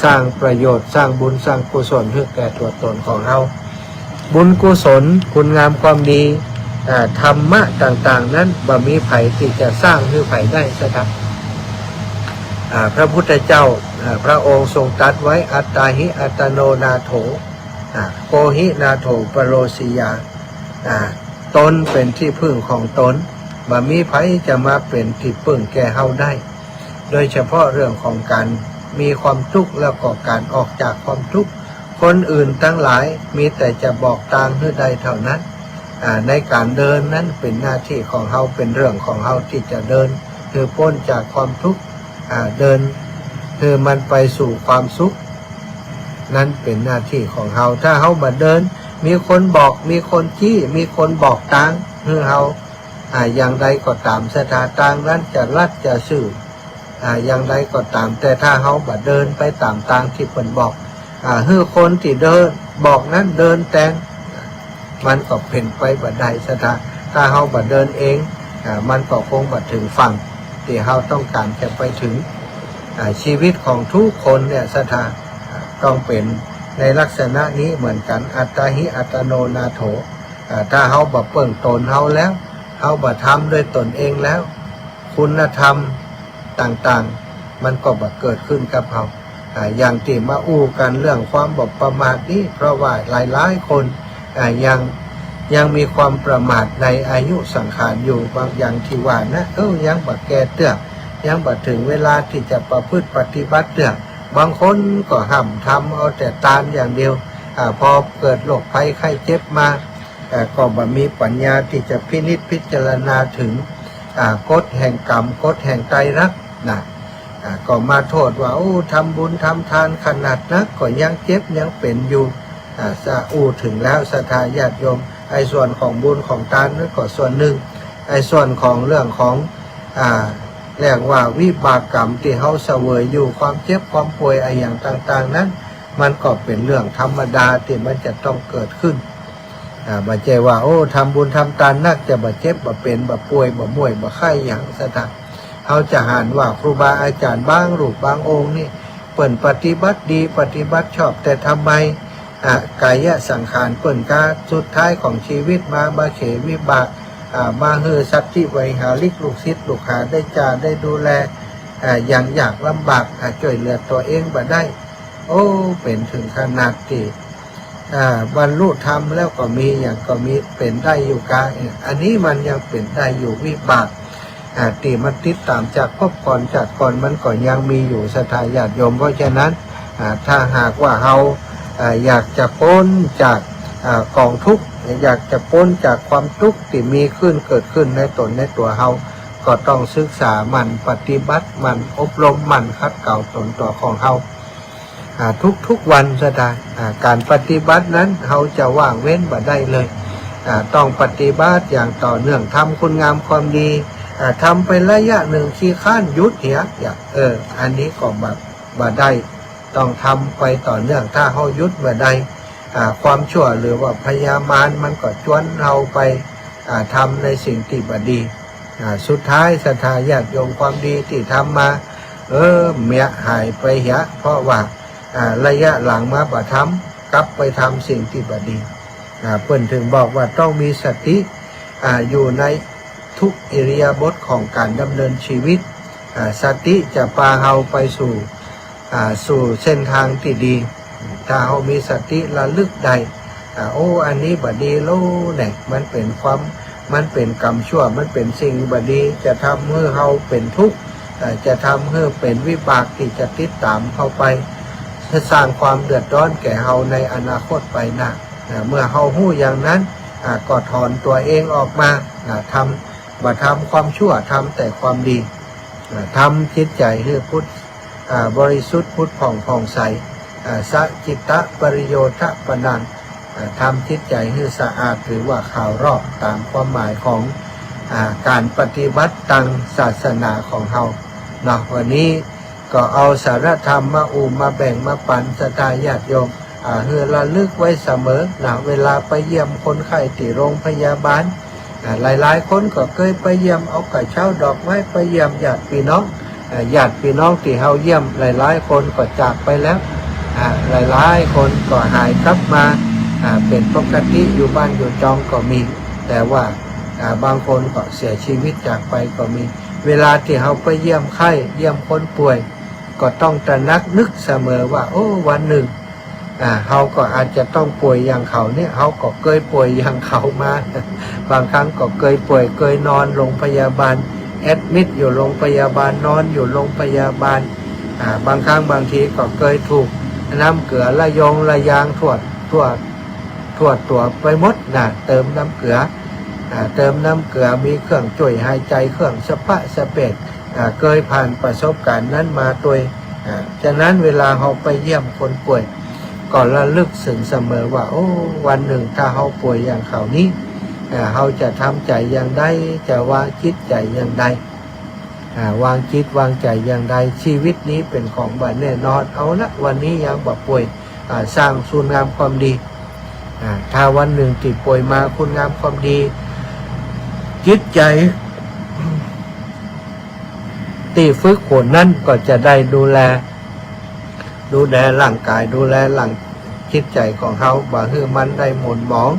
สร้างประโยชน์ สร้างบุญ สร้างกุศลหื้อแก่ตั๋วต๋นของเฮา บุญกุศล คุณงามความดี อ่า ธรรมะต่างๆ นั้น บ่มีใผตี้จะสร้างหื้อใผได้ศรัทธา อ่า พระพุทธเจ้า อ่า พระองค์ทรงตรัสไว้ อัตตาหิ อัตตโน นาโถ อ่า โกหิ นาโถ ปโรสสิยา อ่า ตนเป๋นตี้พึ่งของตน บ่มีใผจะมาเป๋นตี้พึ่งแก่เฮาได้ โดยเฉพาะเรื่องของก๋านมีความทุกข์แล้วก็ก๋านออกจากความทุกข์ คนอื่นตังหลายมีแต่จะบอกตางหื้อได้เท่านั้น อ่า ในก๋านเดินนั้นเป๋นหน้าตี้ของเฮา เป๋นเรื่องของเฮาตี้จะเดินหื้อป๊นจากความทุกข์ อ่า เดินหื้อมันไปสู่ความสุข นั้นเป๋นหน้าตี้ของเฮา ถ้าเฮาบ่เดิน มีคนบอก มีคนจี้ มีคนบอกตางหื้อเฮา อ่า อย่างใดก็ต๋ามศรัทธา ตางนั้นจะลัดจะซื่อ อ่า อย่างใดก็ต๋าม แต่ถ้าเฮาบ่เดินไปต๋ามตางตี้เปิ้นบอก อ่า หื้อคนตี้เดินบอกนั้นเดินแตน มันก็เป๋นไปบ่ได้ศรัทธา ถ้าเฮาบ่เดินเอง อ่า มันก็คงบ่เถิงฝั่งตี้เฮาต้องก๋านจะไปเถิง อ่า ชีวิตของทุกคนเนี่ยศรัทธา อ่า ต้องเป๋นในลักษณะนี้เหมือนกั๋น อัตตาหิ อัตตโน นาโถ อ่า ถ้าเฮาบ่เปิ้งต๋นเฮาแล้ว เฮาบ่ทำด้วยต๋นเองแล้ว คุณธรรมต่างๆ มันก็บ่เกิดขึ้นกับเฮา อ่า อย่างตี้มาอู้กั๋นเรื่องความบ่ประมาทนี้ เพราะว่าหลายๆ คน อ่า ยัง ยังมีความประมาทในอายุสังขารอยู่ บางอย่างตี้ว่านะ เอ้อ ยังบ่แก่เตื้อ ยังบ่เถิงเวลาตี้จะประพฤติปฏิบัติเตื้อ บางคนก็ห้ำทำเอาแต่ตานอย่างเดียว อ่า พอเกิดโรคภัยไข้เจ็บมา อ่า ก็บ่มีปัญญาตี้จะพินิจพิจารณาเถิง อ่า กฎแห่งกรรม กฎแห่งไตรลักษณ์นะ อ่า ก็มาโต้ษว่า โอ้ ทำบุญทำตานขนาดนัก ก็ยังเจ็บยังเป๋นอยู่ อ่า สะ อู้เถิงแล้วศรัทธาญาติโยม ไอ้ส่วนของบุญของตานนั้นก็ส่วนนึ่ง ไอ้ส่วนของเรื่องของ อ่า เรียกว่าวิบากกรรมตี้เฮาเสวยอยู่ ความเจ็บความป่วยอะหยังต่างๆ นั้น มันก็เป๋นเรื่องธรรมดาตี้มันจะต้องเกิดขึ้น อ่า บ่ใจ้ว่า โอ้ ทำบุญทำตานนัก จะบ่เจ็บบ่เป๋น บ่ป่วย บ่ม่วย บ่ไข้หยัง ศรัทธา เฮาจะหันว่าครูบาอาจ๋ารย์บางรูปบางองค์นี่ เปิ้นปฏิบัติดี ปฏิบัติชอบ แต่ทำไม อ่า กายสังขารเปิ้นกาสุดท้ายของชีวิตมา มาเขวิบาก อ่า มาหื้อสัตถิวิหาริกลูกศิษย์ลูกหาได้จ๋าได้ดูแล อ่า อย่างยากลำบาก อ่า จ้วยเหลือตั๋วเองบ่ได้ โอ้ เป๋นเถิงขนาดตี้ อ่า บรรลุธรรมแล้วก็มี หยังก็มี เป๋นได้อยู่กา อันนี้มันยังเป๋นได้อยู่ วิบาก อ่า ตี้มันติดต๋ามจากภพก่อนชาติก่อนมันก็ยังมีอยู่ศรัทธาญาติโยม เพราะฉะนั้น อ่า ถ้าหากว่าเฮา อ่า อยากจะป๊นจาก อ่า ก๋องทุกข์ อยากจะป๊นจากความตุ๊กข์ตี้มีขึ้นเกิดขึ้นในต๋นในตั๋วเฮา ก็ต้องศึกษาหมั่นปฏิบัติ หมั่นอบรม หมั่นขัดเกลาต๋นตั๋วของเฮา อ่า ทุกๆ วันศรัทธา อ่า ก๋านปฏิบัตินั้นเฮาจะว่างเว้นบ่ได้เลย อ่า ต้องปฏิบัติอย่างต่อเนื่อง ทำคุณงามความดี อ่า ทำไประยะนึ่งขี้คร้านหยุดเหีย อย่า เออ อันนี้ก็แบบบ่ได้ ต้องทำไปต่อเนื่อง ถ้าเฮาหยุดบ่ได้ อ่า ความชั่วหรือว่าพยามารมันก็จวนเฮาไป อ่า ทำในสิ่งตี้บ่ดี อ่า สุดท้ายศรัทธาญาติโยม ความดีตี้ทำมา เออ เหียหายไปเหีย เพราะว่า อ่า ระยะหลังมาบ่ทำ กลับไปทำสิ่งตี้บ่ดี อ่า เปิ้นเถิงบอกว่าต้องมีสติ อ่า อยู่ในทุกอิริยาบถของก๋านดำเนินชีวิต อ่า สติจะปาเฮาไปสู่ อ่า สู่เส้นตางตี้ดี ถ้าเฮามีสติระลึกได้ อ่า โอ้ อันนี้บ่ดีแล้วเนี่ย มันเป๋นความ มันเป๋นกรรมชั่ว มันเป๋นสิ่งบ่ดี จะทำหื้อเฮาเป๋นทุกข์ อ่า จะทำหื้อเป๋นวิบากตี้จะติดต๋ามเฮาไป จะสร้างความเดือดร้อนแก่เฮาในอนาคตไปหน้า อ่า เมื่อเฮาฮู้อย่างนั้น อ่า ก็ถอนตั๋วเองออกมา อ่า ทำ บ่ทำความชั่ว ทำแต่ความดี อ่า ทำจิตใจ๋หื้อผุด อ่า บริสุทธิ์ผุดผ่องผ่องใส อ่า สะจิตตะปริโยทะปะนัง อ่า ทำจิตใจ๋หื้อสะอาดหรือว่าขาวรอบต๋ามความหมายของ อ่า ก๋านปฏิบัติตางศาสนาของเฮาเนาะ วันนี้ ก็เอาสาระธรรมมาอู้มาแบ่งมาปั๋นศรัทธาญาติโยม อ่า หื้อระลึกไว้เสมอนะ เวลาไปเยี่ยมคนไข้ตี้โรงพยาบาล อ่า หลายๆ คนก็เกยไปเยี่ยม เอาก๋ระเจ๊าดอกไม้ไปเยี่ยมญาติปี้น้อง อ่า ญาติปี้น้องตี้เฮาเยี่ยมหลายๆ คนก็จากไปแล้ว อ่า หลายๆ คนก็หายกลับมา อ่า เป๋นปกติอยู่บ้านอยู่จองก็มี แต่ว่า อ่า บางคนก็เสียชีวิตจากไปก็มี เวลาตี้เฮาไปเยี่ยมไข้ เยี่ยมคนป่วย ก็ต้องตระหนักนึกเสมอว่า โอ้ วันนึ่ง อ่า เฮาก็อาจจะต้องป่วยอย่างเขาเนี่ย เฮาก็เกยป่วยอย่างเขามา บางครั้งก็เกยป่วย เกยนอนโรงพยาบาล แอดมิตอยู่โรงพยาบาล นอนอยู่โรงพยาบาล อ่า บางครั้งบางทีก็เกยถูกน้ำเกลือระยงระยางทั่ว ทั่ว ทั่วตั๋วไปหมดนะ เติมน้ำเกลือ อ่า เติมน้ำเกลือ มีเครื่องจ้วยหายใจ๋ เครื่องสะปะสะเปด อ่า เกยผ่านประสบก๋ารณ์นั้นมาตวย อ่า ฉะนั้นเวลาเฮาไปเยี่ยมคนป่วย ก็ระลึกเถิงเสมอว่า โอ้ วันนึ่งถ้าเฮาป่วยอย่างเขานี้ อ่า เฮาจะทำใจ๋อย่างใด จะวางจิตใจ๋อย่างใด อ่า วางจิตวางใจ๋อย่างใด ชีวิตนี้เป๋นของบ่แน่นอน เอาละ วันนี้ยังบ่ป่วย อ่า สร้างคุณงามความดี อ่า ถ้าวันนึ่งตี้ป่วยมา คุณงามความดี จิตใจ๋ตี้ฝึกฝนนั้นก็จะได้ดูแล ดูแลร่างก๋าย ดูแลร่างจิตใจ๋ของเฮา บ่หื้อมันได้หม่นหมอง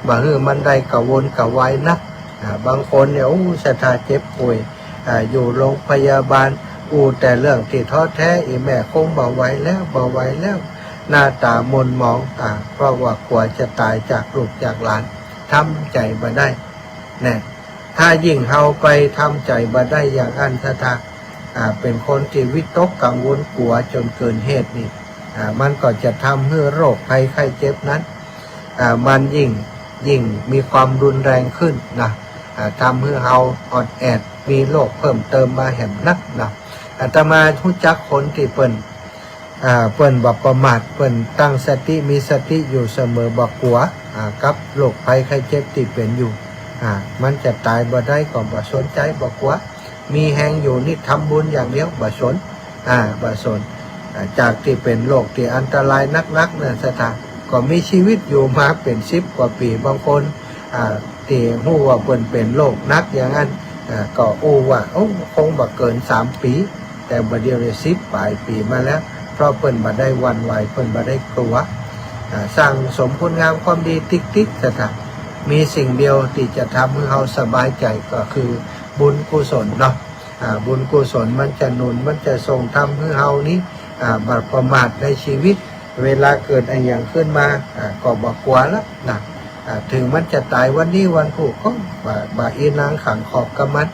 บ่หื้อมันได้กระวนกระวายนัก อ่า บางคนเนี่ย โอ้ ศรัทธาเจ็บป่วย อ่า อยู่โรงพยาบาล อู้แต่เรื่องตี้ท้อแท้ อี่แม่คงบ่ไหวแล้ว บ่ไหวแล้ว หน้าต๋าหม่นหมอง อ่า เพราะว่ากั๋วจะต๋ายจากลูกจากหลาน ทำใจ๋บ่ได้ แน่ ถ้ายิ่งเฮาไปทำใจ๋บ่ได้อย่างอั้น ศรัทธา อ่า เป๋นคนตี้วิตกกังวลกั๋วจ๋นเกินเหตุนี่ อ่า มันก็จะทำหื้อโรคภัยไข้เจ็บนั้น อ่า มันยิ่ง ยิ่งมีความรุนแรงขึ้นนะ อ่า ทำหื้อเฮาออดแอด มีโรคเพิ่มเติมมาแหมนักเนาะ อาตมาฮู้จักคนตี้เปิ้น อ่า เปิ้นบ่ประมาท เปิ้นตั้งสติ มีสติอยู่เสมอ บ่กั๋ว อ่า กับโรคภัยไข้เจ็บตี้เป๋นอยู่ อ่า มันจะต๋ายบ่ได้ก็บ่สนใจ๋ บ่กั๋ว มีแฮงอยู่นี่ทำบุญอย่างเดียว บ่สน อ่า บ่สน อ่า จากตี้เป๋นโรคตี้อันตรายนักๆ เนี่ย ศรัทธา ก็มีจีวิตอยู่มาเป๋นสิบกว่าปี๋ บางคน อ่า ตี้ฮู้ว่าเปิ้นเป๋นโรคหนักอย่างนั้น อ่า ก็อู้ว่า โอ้ คงบ่เกินสามปี๋ แต่บ่าเดี่ยวนี้สิบป๋ายปี๋มาแล้ว เพราะเปิ้นบ่ได้หวั่นไหว เปิ้นบ่ได้กั๋ว อ่า สั่งสมคุณงามความดีติ๊กๆ ศรัทธา มีสิ่งเดียวตี้จะทำหื้อเฮาสบายใจ๋ก็คือบุญกุศลเนาะ อ่า บุญกุศลมันจะหนุน มันจะส่งทำหื้อเฮานี้ อ่า บ่ประมาทในจีวิต เวลาเกิดอะหยังขึ้นมา อ่า ก็บ่กั๋วละนะ อ่า เถิงมันจะต๋ายวันนี้วันพู้นก็บ่ บ่อินหลังขังขอบกับมัน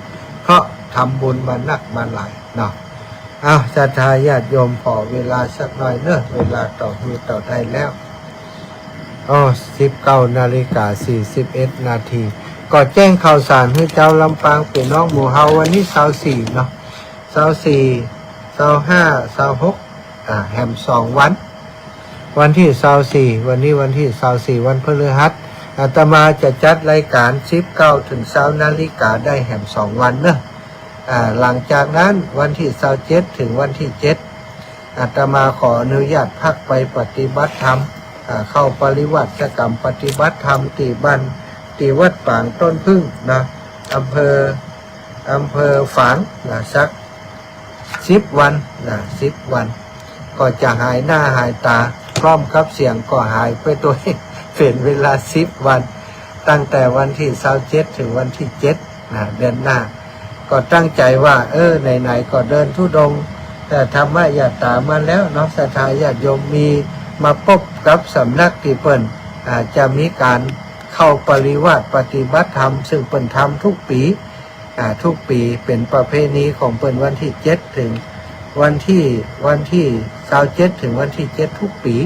เพราะทำบุญมานักมาหลายเนาะ อ้าว ศรัทธาญาติโยม ขอเวลาสักหน่อยเนาะ เวลาต่อหื้อต่อได้แล้ว อ้อ สิบเก้านาฬิกาสี่สิบเอ็ดนาที ก็แจ้งข่าวสารหื้อจาวลำปาง ปี้น้องหมู่เฮา วันนี้ซาวสี่เนาะ ซาวสี่ ซาวห้า ซาวหก อ่า แหมสองวัน วันตี้ซาวสี่ วันนี้วันตี้ซาวสี่ วันพฤหัส อาตมาจะจัดรายก๋านสิบเก้าเถิงซาวนาฬิกาได้แหมสองวันเนาะ อ่า หลังจากนั้นวันตี้ซาวเจ็ดเถิงวันตี้เจ็ด อาตมาขออนุญาตพักไปปฏิบัติธรรม อ่า เข้าปริวาสกรรมปฏิบัติธรรมตี้บ้าน ตี้วัดปางต้นผึ้งนะ อำเภอ อำเภอฝางนะ สักสิบวันนะ สิบวัน ก็จะหายหน้าหายต๋า พร้อมกับเสียงก็หายไปตวย เป๋นเวลาสิบวัน ตั้งแต่วันตี้ซาวเจ็ดเถิงวันตี้เจ็ดนะ เดือนหน้า ก็ตั้งใจ๋ว่า เออ ไหนๆ ก็เดินธุดงค์ เอ่อ ธรรมยาตรามาแล้วเนาะ ศรัทธาญาติโยมมีมาปบกับสำนักตี้เปิ้น อ่า จะมีก๋านเข้าปริวาสปฏิบัติธรรม ซึ่งเปิ้นทำทุกปี๋ อ่า ทุกปี๋เป๋นประเพณีของเปิ้น วันตี้เจ็ดเถิงวันตี้ วันตี้ซาวเจ็ดเถิงวันตี้เจ็ดทุกปี๋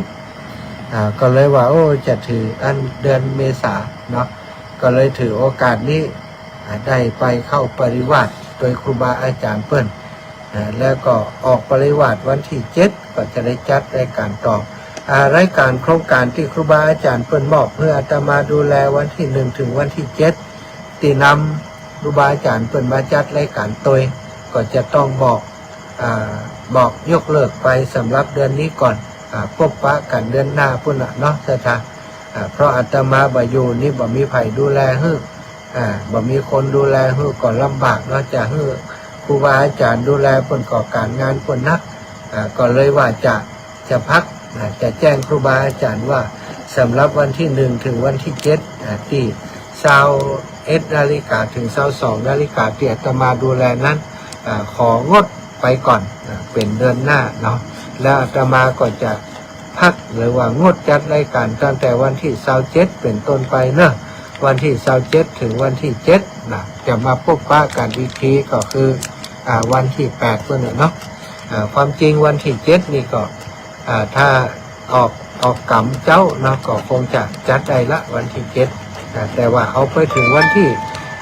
อ่า ก็เลยว่า โอ้ จะถืออันเดือนเมษาเนาะ ก็เลยถือโอกาสนี้ อ่า ได้ไปเข้าปริวาสตวยครูบาอาจ๋ารย์เปิ้น อ่า แล้วก็ออกปริวาสวันตี้เจ็ด ก็จะได้จัดรายก๋านต่อ อ่า รายก๋านโครงก๋านตี้ครูบาอาจ๋ารย์เปิ้นมอบหื้ออาตมาดูแลวันตี้หนึ่งเถิงวันตี้เจ็ด ตี้นำครูบาอาจ๋ารย์เปิ้นมาจัดรายก๋านตวย ก็จะต้องบอก อ่า บอกยกเลิกไปสำหรับเดือนนี้ก่อน อ่า ปบปะกั๋นเดือนหน้าปู้นละเนาะ ศรัทธา อ่า เพราะอาตมาบ่อยู่นี่บ่มีใผดูแลหื้อ อ่า บ่มีคนดูแลหื้อก็ลำบากเนาะ จะหื้อครูบาอาจ๋ารย์ดูแลเปิ้นก็ก๋านงานเปิ้นหนัก อ่า ก็เลยว่าจะ จะพัก อ่า จะแจ้งครูบาอาจ๋ารย์ว่าสำหรับวันตี้หนึ่งเถิงวันตี้เจ็ด อ่า ตี้ซาวเอ็ดนาฬิกาเถิงซาวสองนาฬิกาตี้อาตมาดูแลนั้น อ่า ของดไปก่อน อ่า เป๋นเดือนหน้าเนาะ แล้วอาตมาก็จะ พักหรือว่างดจัดรายก๋านตั้งแต่วันตี้ซาวเจ็ดเป๋นต้นไปเนาะ วันตี้ซาวเจ็ดเถิงวันตี้เจ็ดนะ จะมาปบปะกั๋นอีกทีก็คือ อ่า วันตี้แปดปู้นน่ะเนาะ อ่า ความจริงวันตี้เจ็ดนี่ก็ อ่า ถ้าออก ออกก๋ำเจ๊าเนาะ ก็คงจะจัดได้ละวันตี้เจ็ด อ่า แต่ว่าเอาไปเถิงวันตี้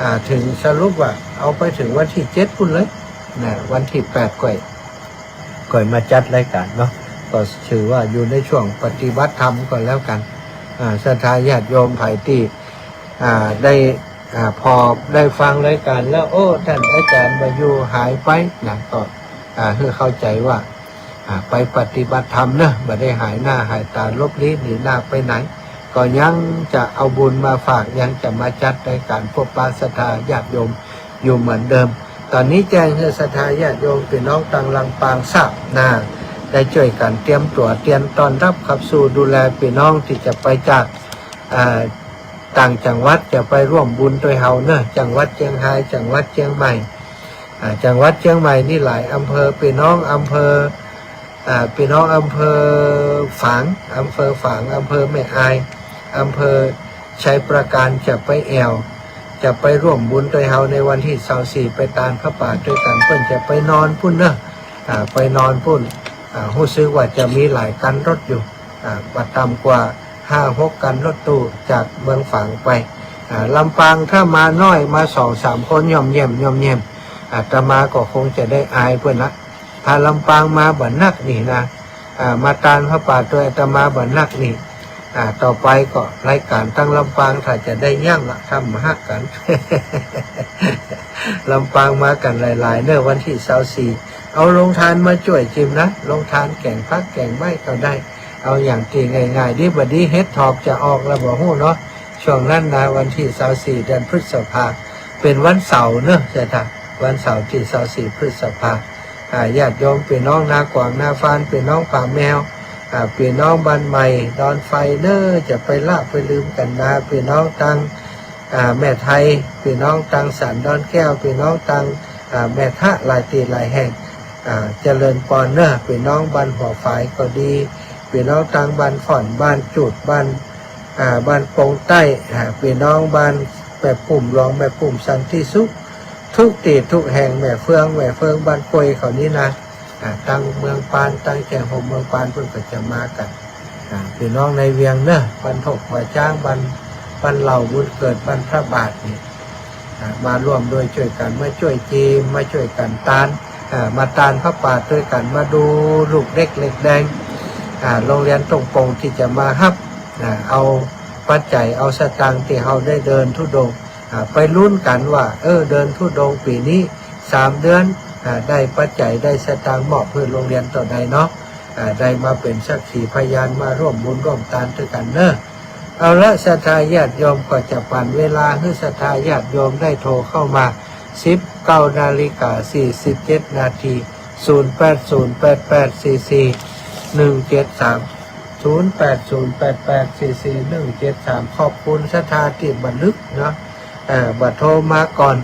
อ่า เถิงสรุปว่าเอาไปเถิงวันตี้เจ็ดปู้นเลยนะ วันตี้แปดก่อย ก่อยมาจัดรายก๋านเนาะ ก็ถือว่าอยู่ในช่วงปฏิบัติธรรมก็แล้วกั๋น อ่า ศรัทธาญาติโยมใผตี้ อ่า ได้ อ่า พอได้ฟังรายก๋านแล้ว โอ้ ต้านอาจ๋ารย์บ่อยู่หายไปนะ ก็ อ่า หื้อเข้าใจ๋ว่า อ่า ไปปฏิบัติธรรมเนาะ บ่ได้หายหน้าหายต๋าหลบลี้หนีหน้าไปไหน ก็ยังจะเอาบุญมาฝาก ยังจะมาจัดรายก๋านปบปะศรัทธาญาติโยม อยู่เหมือนเดิม ต๋อนนี้แจ้งหื้อศรัทธาญาติโยมปี้น้องตางลำปางทราบนะ ได้จ้วยกั๋นเตรียมตั๋วเตรียมต้อนรับขับสู่ดูแลปี้น้องตี้จะไปจาก อ่า ต่างจังหวัดจะไปร่วมบุญตวยเฮาเนาะ จังหวัดเจียงฮาย จังหวัดเจียงใหม่ อ่า จังหวัดเจียงใหม่นี่หลายอำเภอ ปี้น้องอำเภอ อ่า ปี้น้องอำเภอฝาง อำเภอฝาง อำเภอแม่อาย อำเภอชัยปราการ จะไปแอ่ว จะไปร่วมบุญตวยเฮาในวันตี้ซาวสี่ ไปตานผ้าป่าตวยกั๋น เปิ้นจะไปนอนปู้นเนาะ อ่า ไปนอนปู้น อ่า ฮู้สึกว่าจะมีหลายคันรถอยู่ อ่า บ่ต่ำกว่าห้าหกคันรถตู้จากเมืองฝางไป อ่า ลำปางถ้ามาน้อย มาสองสามคนย่อมแย่ม ย่อมแย่ม อาตมาก็คงจะได้อายเปิ้นละ ถ้าลำปางมาบ่นักนี่นะ อ่า มาตานผ้าป่าตวยอาตมาบ่นักนี่ อ่า ต่อไปก็รายก๋านตังลำปางถ้าจะได้ยั้งละ ถ้าบ่ฮักกั๋น ลำปางมากั๋นหลายๆ เน่อ วันตี้ซาวสี่ เอาโฮงตานมาจ้วยจิมนะ โฮงตานแก๋งผักแก๋งไม้ก็ได้ เอาอย่างตี้ง่ายๆ ดีบ่ดีเห็ดถอบจะออกแล้วบ่ฮู้เนาะ ช่วงนั้นนะ วันตี้ซาวสี่ เดือนพฤษภา เป๋นวันเสาร์เน่อ ใจ้จ้ะ วันเสาร์ตี้ซาวสี่ พฤษภา อ่า ญาติโยมปี้น้องนาก๋วางนาฟาน ปี้น้องป่าแมว อ่า ปี้น้องบ้านใหม่ดอนไฟเน่อ จะไปละไปลืมกั๋นนา ปี้น้องตัง อ่า แม่ไทย ปี้น้องตังสันดอนแก้ว ปี้น้องตัง อ่า แม่ทะหลายตี้หลายแห่ง อ่า เจริญปอนเน่อ ปี้น้องบ้านหัวฝายก็ดี ปี้น้องตังบ้านฝ่อน บ้านจูด บ้าน อ่า บ้านปงใต้ อ่า ปี้น้องบ้านแม่ปุ้มหลวง แม่ปุ้มสันติสุข ทุกตี้ทุกแห่ง แม่เฟือง แม่เฟืองบ้านป่วยเขานี่นะ อ่า ตังเมืองปาน ตังแจ้งโฮมเมืองปาน เปิ้นก็จะมากั๋น อ่า ปี้น้องในเวียงเน่อ บ้านถกหัวจ๊าง บ้าน บ้านเหล่าบุญเกิด บ้านพระบาทนี่ อ่า มาร่วมด้วยจ้วยกั๋น มาจ้วยจิม มาจ้วยกั๋นตาน อ่า มาตานผ้าป่าตวยกั๋น มาดูลูกเด็กเล็กแดง อ่า โฮงเฮียนต้งโป่งตี้จะมาฮับ อ่า เอาปัจจัย เอาสตางค์ตี้เฮาได้เดินธุดงค์ อ่า ไปลุ้นกั๋นว่า เออ เดินธุดงค์ปี๋นี้สามเดือน อ่า ได้ปัจจัย ได้สตางค์มอบหื้อโฮงเฮียนเต้าใดเนาะ อ่า ได้มาเป๋นสักขีพยาน มาร่วมบุญร่วมตานตวยกั๋นเน่อ เอาละ ศรัทธาญาติโยม ก็จะปั๋นเวลาหื้อศรัทธาญาติโยมได้โทรเข้ามา สิบเก้านาฬิกาสี่สิบเจ็ดนาที ศูนย์แปดศูนย์แปดแปดสี่สี่หนึ่งเจ็ดสาม ศูนย์แปดศูนย์แปดแปดสี่สี่หนึ่งเจ็ดสาม ขอบคุณศรัทธาตี้บ่ลึกเนาะ เอ่อ บ่โทรมาก่อน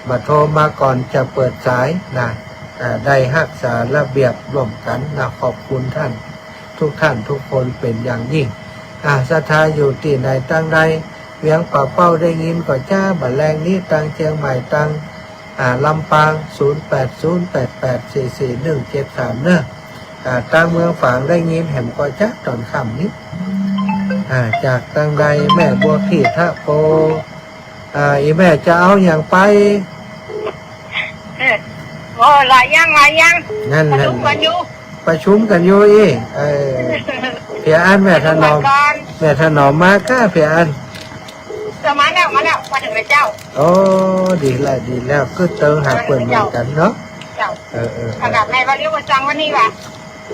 บ่โทรมาก่อนจะเปิดสายนะ อ่า ได้ฮักษาระเบียบร่วมกั๋นนะ ขอบคุณท่านทุกท่านทุกคนเป๋นอย่างยิ่ง อ่า ศรัทธาอยู่ตี้ไหนตังใด เวียงป่าเป้าได้ยินก่อจ๊ะ บ่าแลงนี้ตังเจียงใหม่ตัง อ่า ลำปาง ศูนย์แปดศูนย์แปดแปดสี่สี่หนึ่งเจ็ดสาม เน่อ อ่า ตังเมืองฝางได้ยินแหมก่อจ๊ะ ต๋อนค่ำนี้ อ่า จากตังใด แม่บัวพี่ทะโพ อ่า อี่แม่จะเอาหยังไป เออ โอ้ หลายอย่าง หลายอย่าง นั่น ประชุมกั๋นอยู่ ประชุมกั๋นอยู่อี้ เออ เปียอันแม่ถนอม ประชุมกั๋น แม่ถนอมมาก้า เปียอัน เออ มาแล้ว มาแล้ว มาเถิงแล้วเจ้า โอ้ ดีแล้ว ดีแล้ว กึ๊ดเติงหาเปิ้นเหมือนกั๋นเนาะ เจ้า เออ เออ เออ ขนาดแม่ว่าเรียกว่าจังวันนี้ว่ะ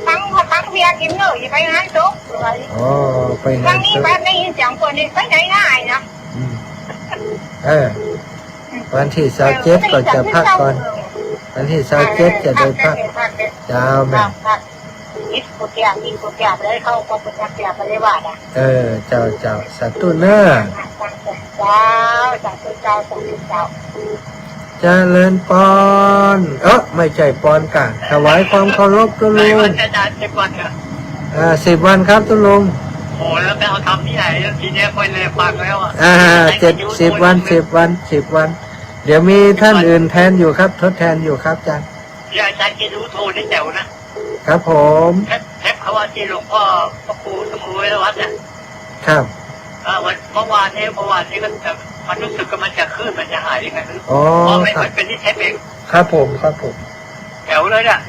ฟัง ฟังเปียกิ๋นเน่อ อย่าไปงานศพ อ๋อ ไปงานศพ ฟังนี่ ได้ยินเสียงเปิ้นนี่ ไปไหนง่ายนะ อืม เออ วันตี้ซาวเจ็ดก็จะพักก่อน วันตี้ซาวเจ็ดจะได้พัก เจ้าแม่ อิดกุเตีย อิดกุเตียไปเลย เข้าก็กุเตียไปเลยว่านะ เออ เจ้า เจ้า สาธุเน่อ เจ้า สาธุเจ้า สาธุเจ้า เจริญปอน เออ ไม่ใจ้ปอนก่ะ ถวายความเคารพตุ๊ลุง อ่า สิบวันครับตุ๊ลุง โอ้ แล้วไปเอาทำตี้ไหน ทีเนี้ยค่อยเลยฟังแล้วอะ อ่า เจ็ด สิบวัน สิบวัน สิบวัน เดี๋ยวมีท่านอื่นแทนอยู่ครับ ทดแทนอยู่ครับอาจารย์ เดี๋ยวอาจารย์จะดูโทรในแถวนะ ครับผม แคป แคปเขาว่าตี้หลวงพ่อพระครูสมุยวัฒน์เนี่ย ครับ เออ วัน เมื่อวานนี้ เมื่อวานนี้ก็แบบ มันรู้สึกว่ามันจะขึ้น มันจะหายยังไงไม่รู้ อ๋อ อ๋อ ไม่ ครับ มันเป็นที่แคปเอง ครับผม ครับผม แจ๋วเลยเนี่ย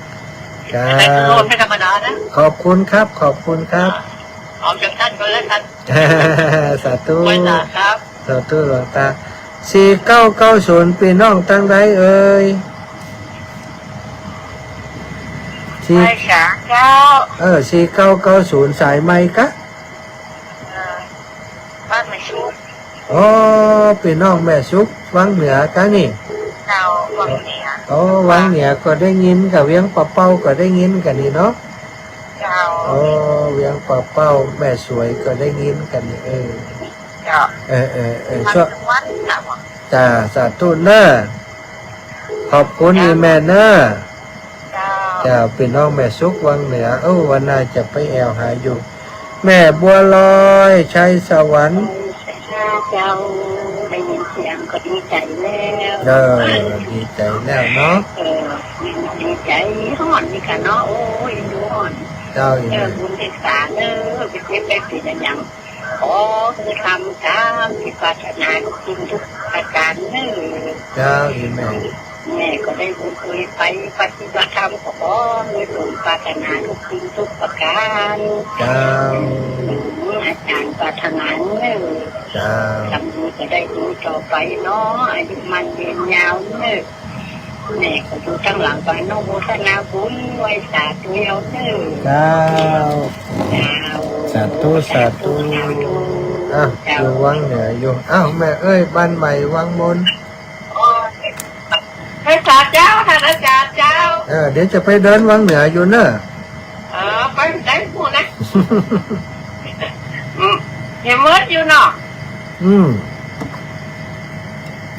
ครับ อาจารย์โลดไม่ธรรมดานะ ขอบคุณครับ ขอบคุณครับ อ่า เอาอย่างท่านก็แล้วกัน สาธุ ไหว้สาครับ สาธุหลวงตา สี่เก้าเก้าศูนย์ ปี้น้องตังใดเอ่ย สี่ ไปสามเก้า เออ สี่เก้าเก้าศูนย์ สายใหม่กะ เออ บ้านแม่สุข อ๋อ ปี้น้องแม่สุข วังเหนือกะนี่ เจ้า วังเหนือ อ๋อ วังเหนือก็ได้ยินกะ เวียงป่าเป้าก็ได้ยินกะนี่เนาะ เจ้า อ๋อ เวียงป่าเป้า แม่สวยก็ได้ยินกะนี่ เออ เจ้า เออ เออ เออ มา ช่วง ทุกวันเจ้า จ้า สาธุเน่อ ขอบคุณ เจ้า อี่แม่เน่อ เจ้า เจ้า ปี้น้องแม่สุขวังเหนือ เออ วันหน้าจะไปแอ่วหาอยู่ แม่บัวลอย ชัยสวรรค์ เจ้า ได้ยินเสียงก็ดีใจ๋แล้ว เออ ดีใจ๋แล้วเนาะ เออ ดีใจ๋ ฮ้อนนี่กะเนาะ โอ้ย ดูฮ้อน เจ้า อี่แม่ เออ บุญเทศาเน่อ ไปเจ็บไปเป็นอย่าง ขอหื้อทำต๋ามตี้ปรารถนาทุกสิ่งทุกประก๋านเน่อ เจ้า อี่แม่ แม่ก็ได้บุญเคยไปปฏิบัติธรรม ก็ขอหื้อสมปรารถนาทุกสิ่งทุกประก๋าน เจ้า อาจ๋ารย์ปรารถนาเน่อ เจ้า ทำบุญก็ได้บุญต่อไปเนาะ อายุมั่นยืนยาวเน่อ แม่ก็อยู่ตังหลังก็อนุโมทนาบุญไหว้สาธุเอาเน่อ เจ้า เจ้า สาธุ สาธุ สาธุ อ่ะ เจ้า อยู่วังเหนืออยู่ อ้าว แม่เอ้ย บ้านใหม่วังมน ไหว้สาเจ้า ท่านอาจ๋ารย์เจ้า เออ เดี๋ยวจะไปเดินวังเหนืออยู่เน่อ เออ ไปได้หมู่นะ อืม เห็นเมิดอยู่เนาะ อืม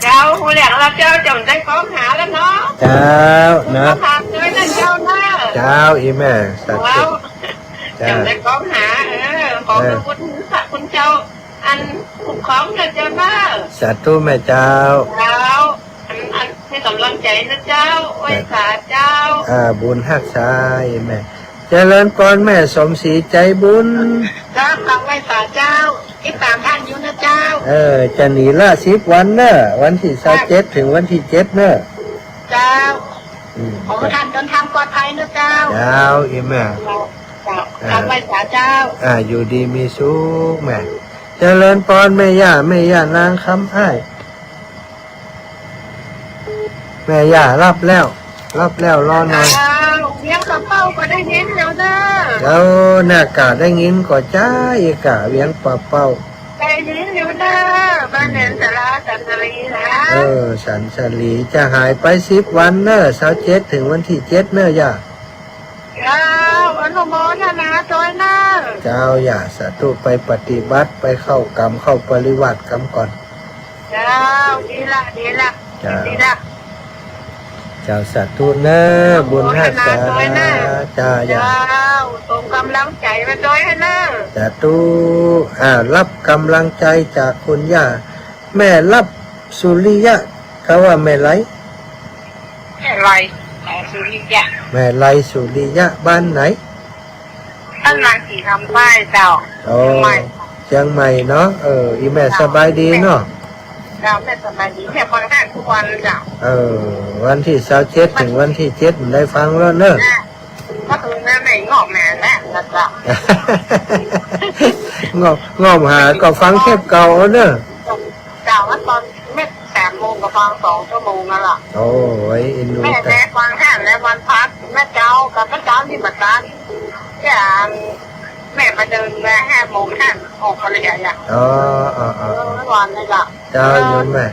เจ้า ฮู้แหละว่าเจ้าจะได้ก้องหาแล้วเนาะ เจ้า นะ ก้องหาด้วยนะเจ้านะ เจ้า อีแม่ สาธุ เจ้า เจ้า จะได้ก้องหา เออ ขอ เออ พระคุณพระคุณเจ้า อันคุ้มครองเถิดเจ้าเน่อ สาธุแม่เจ้า เจ้า อัน อันให้ก๋ำลังใจ๋นะเจ้า ไหว้สาเจ้า อ่า บุญฮักษาแม่ เจริญปอนแม่สมศรีใจบุญ เจ้า ไหว้สาเจ้า ติดต๋ามท่านอยู่นะเจ้า เออ จะหนีละสิบวันเน่อ วันตี้ซาวเจ็ดเถิงวันตี้เจ็ดเน่อ เจ้า อืม ขอให้ท่านเดินทางปลอดภัยนะเจ้า เจ้า อีแม่ เจ้า เจ้า อ่า ไหว้สาเจ้า อ่า อยู่ดีมีสุขแม่ เจริญปอนแม่ย่า แม่ย่านางคำอ้าย แม่ย่าหลับแล้ว หลับแล้ว รอหน่อย เจ้า เวียงป่าเป้าก็ได้ยินแล้วเน่อ เจ้า น่ากะได้ยินก่อจ้า อีกะ เวียงป่าเป้า ได้ยินอยู่เน่อ บ้านเนินสาราสันสาลีนะ เออ สันสาลี จะหายไปสิบวันเน่อ ซาวเจ็ดเถิงวันตี้เจ็ดเน่อย่า เจ้า อนุโมทนาตวยเน่อ เจ้า อย่า สาธุ ไปปฏิบัติ ไปเข้ากรรม เข้าปริวาสกรรมก่อน เจ้า ดีละ ดีละ เจ้า ดีละ เจ้า สาธุเน่อ บุญฮักษา อนุโมทนาตวยเน่อ เจ้า อย่า เจ้า ส่งก๋ำลังใจ๋มาตวยเน่อ สาธุ อ่า ฮับก๋ำลังใจ๋จากคุณย่า แม่ลับสุริยะ เขาว่าแม่ไล แม่ไล แม่สุริยะ แม่ไลสุริยะ บ้านไหน บ้านบางสีคำใต้เจ้า อ๋อ เจียงใหม่ เจียงใหม่เนาะ เออ อีแม่ เจ้า สบายดีเนาะ เจ้า แม่สบายดี แม่ฟังท่านทุกวันเจ้า เออ วันตี้ซาวเจ็ดเถิงวันตี้เจ็ดได้ฟังแล้วเน่อ เมื่อคืนนั้นแม่งอบแม่แล้วนะเจ้า งอบ งอบหาก็ฟังเทปเก่าเอาเน่อ เจ้า ว่าต๋อนแม่แปดโมงก็ฟังสองชั่วโมงนั่นแหละ โอ้ย เอ็นดู แม่ แต่ แม่ฟังแค่แล้ววันพัก แม่เจ้ากับแม่เจ้านี่มาตัน อย่างแม่มาเดินมาห้าโมงท่านออกมาเลยอะ อ๋อ อ๋อ อ๋อ เออ เมื่อวานนี่ก็ เจ้า เออ โยมแม่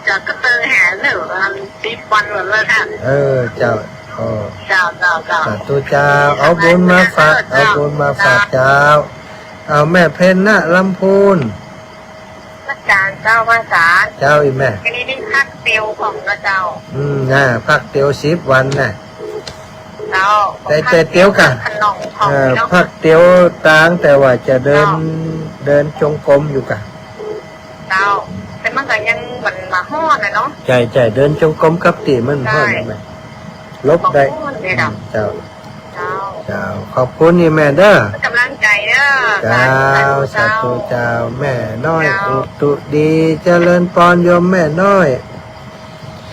จะก็เตยแห่เน่อ วันสิบวันหมดเลยท่าน เออ เจ้า อ๋อ เจ้า เจ้า เจ้า สาธุเจ้า เอาบุญมาฝาก เจ้า เอาบุญมาฝากเจ้า เอาแม่เพ็ญนะลำพูน อาจ๋ารย์เจ้า ภาษา เจ้า อีแม่ อันนี้ได้พักเตียวของนะเจ้า อืม น่ะ พักเตียวสิบวันน่ะ เจ้า แต่ แต่เตียวก่ะ ขนมของ เอ่อ เนาะ พักเตียวตาง แต่ว่าจะเดิน เจ้า เดินจงกรมอยู่ก่ะ เจ้า แต่มันก็ยังเหมือนบ่ฮ้อนน่ะเนาะ ใจ้ ใจ้ เดินจงกรมกับตี้มันฮ้อน ใจ้ ไหม หลบได้ บ่ฮ้อนเลยเนาะ อืม เจ้า เจ้า เจ้า ขอบคุณนี่แม่เน่อ ก๋ำลังใจ๋เน่อ เจ้า สาธุ สาธุเจ้า เจ้า แม่น้อย เจ้า อุตุดี เจริญปอนโยมแม่น้อย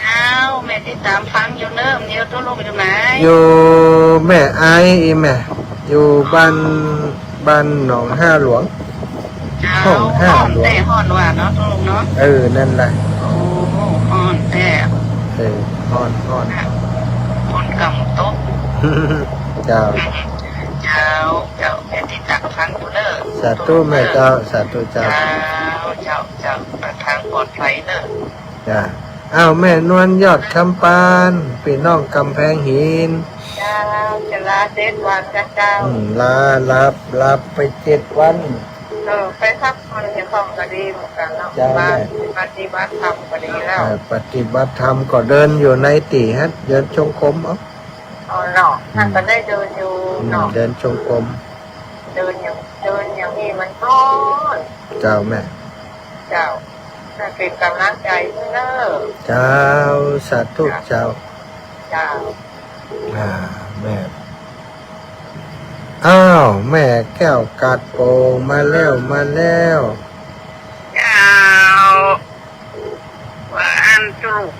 เจ้า แม่ติดต๋ามฟังอยู่เน่อ เดี๋ยวตกลงอยู่ไหน อยู่แม่อาย อีแม่ อยู่บ้าน บ้านหนองห้าหลวง เจ้า ห้องห้าหลวง ฮ้อนแต๊ฮ้อนว่าเนาะ ตกลงเนาะ เออ นั่นแหละ โอ้ ฮ้อนแต๊ เออ ฮ้อน ฮ้อน ฝนก็บ่ตก เจ้า เจ้า เจ้า แม่ติดต๋ามฟังอยู่เน่อ สาธุแม่เจ้า สาธุเจ้า เจ้า เจ้า เจ้า เดินทางปลอดภัยเน่อ จ้า อ้าว แม่นวลยอดคำปาน ปี้น้องก๋ำแพงหิน เจ้า จะลาเจ็ดวันจ้ะเจ้า อืม ลา ลา ลาไปเจ็ดวัน เออ ไปพักผ่อนเจ้าของก็ดีเหมือนกั๋นเนาะ เจ้า มา แม่ ปฏิบัติธรรมก็ดีแล้ว เออ ปฏิบัติธรรมก็เดินอยู่ในตี้ฮะ เดินจงกรมเอา อ๋อเนาะ อืม ท่านก็ได้เดินอยู่ อืม เนาะ เดินจงกรม เดินอย่าง เดินอย่างนี้มันฮ้อน เจ้าแม่ เจ้า ให้เป๋นก๋ำลังใจ๋เน่อ เจ้า สาธุเจ้า เจ้า อ่า แม่ อ้าว แม่แก้วกาดโป่งมาแล้ว มาแล้ว เจ้า ว่าอัน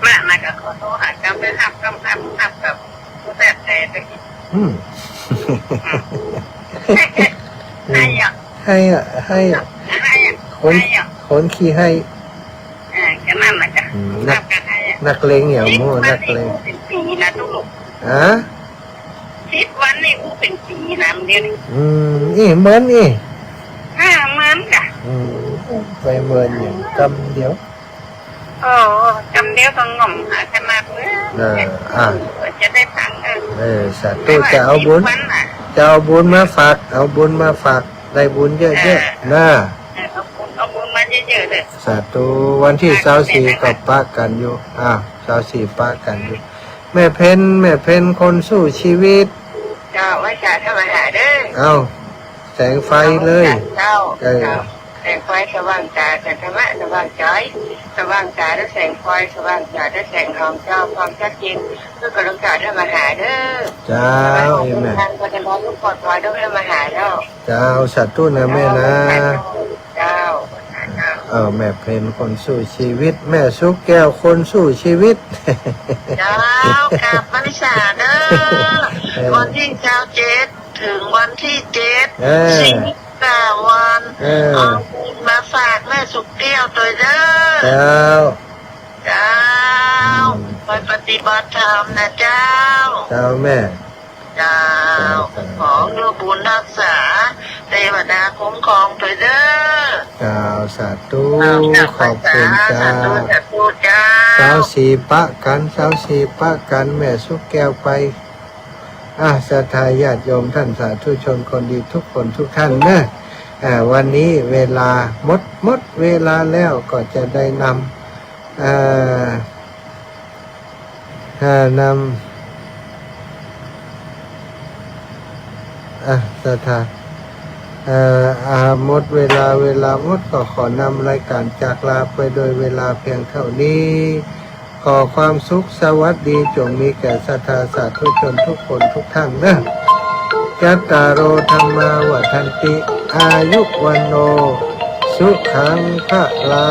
มา มาก็ขอโทษหา กำไปฮับ กำฮับ ฮับกับผู้แทบใจไป อืม ให้อะ ให้อะ ให้อะ ให้อะ คน ให้อะ คนขี้ให้ อ่า ก็นั่นแหละจ้ะ อืม นัก นักเลงอย่างหมู่ นักเลง สิบวันนี่อู้เป๋นปี๋นะตุ๊กลุก ฮะ สิบวันนี่อู้เป๋นปี๋นะ เดี๋ยวนี้ อืม อี้เมินอี้ อ่า เมินจ้ะ อืม ไปเมินอย่างกำเดียว โอ้ กำเดียวก็ง่อมหาขนาดเลย เออ อ่ะ จะได้ฟัง เออ เออ สาธุ แต่ว่า จะเอาบุญ สิบวันน่ะ จะเอาบุญมาฝาก เอาบุญมาฝาก ได้บุญเยอะๆ เออ นะ เออ เอาบุญ เอาบุญมาเยอะๆ เลย สาธุ วันตี้ อ่ะ ซาวสี่ ก็ปะกั๋นอยู่ อ่ะ ซาวสี่ ปะกั๋นอยู่ แม่เพ็ญ แม่เพ็ญคนสู้ชีวิต เจ้า ไหว้สาธรรมหาเด้อ เอ้า แสงไฟเลย เจ้า เออ เจ้า แสงไฟสว่างต๋า แสงธรรมะสว่างใจ๋ สว่างต๋าด้วยแสงไฟ สว่างต๋าด้วยแสงธรรมเจ้า ความชัดเจน เพื่อกับหลวงต๋าธรรมหาเด้อ เจ้า เอเมน เดินทางไปเดินทางลูกปลอดภัยด้วยธรรมหาเจ้า เจ้า สาธุนะแม่นะ เจ้า เออ แม่เพ็ญคนสู้ชีวิต แม่สุขแก้วคนสู้ชีวิต เจ้า กราบไหว้สาเด้อ เออ วันตี้ซาวเจ็ด เถิงวันตี้เจ็ด เออ สิบห้าวัน เออ เอาบุญมาฝากแม่สุขแก้วตวยเด้อ เจ้า เจ้า อืม ไปปฏิบัติธรรมนะเจ้า เจ้าแม่ เจ้า เจ้า ขอหื้อบุญฮักษา เตวดาคุ้มครองตวยเด้อ เจ้า สาธุ เจ้า ขอบคุณเจ้า สาธุ สาธุเจ้า ซาวสี่ปะกั๋น ซาวสี่ปะกั๋น แม่สุขแก้วไป อ่ะ ศรัทธาญาติโยมท่านสาธุชนคนดีทุกคนทุกท่านเนอะ อ่า วันนี้เวลาหมด หมดเวลาแล้ว ก็จะได้นำ อ่า อ่า นำ อ่ะ ศรัทธา เอ่อ อ่า หมดเวลา เวลาหมด ก็ขอนำรายการจากลาไปโดยเวลาเพียงเท่านี้ ขอความสุขสวัสดีจงมีแก่ศรัทธาสาธุชนทุกคนทุกท่านเนอะ จัตตาโร ธัมมา วัฑฒันติ อายุ วัณโณ สุขัง พลั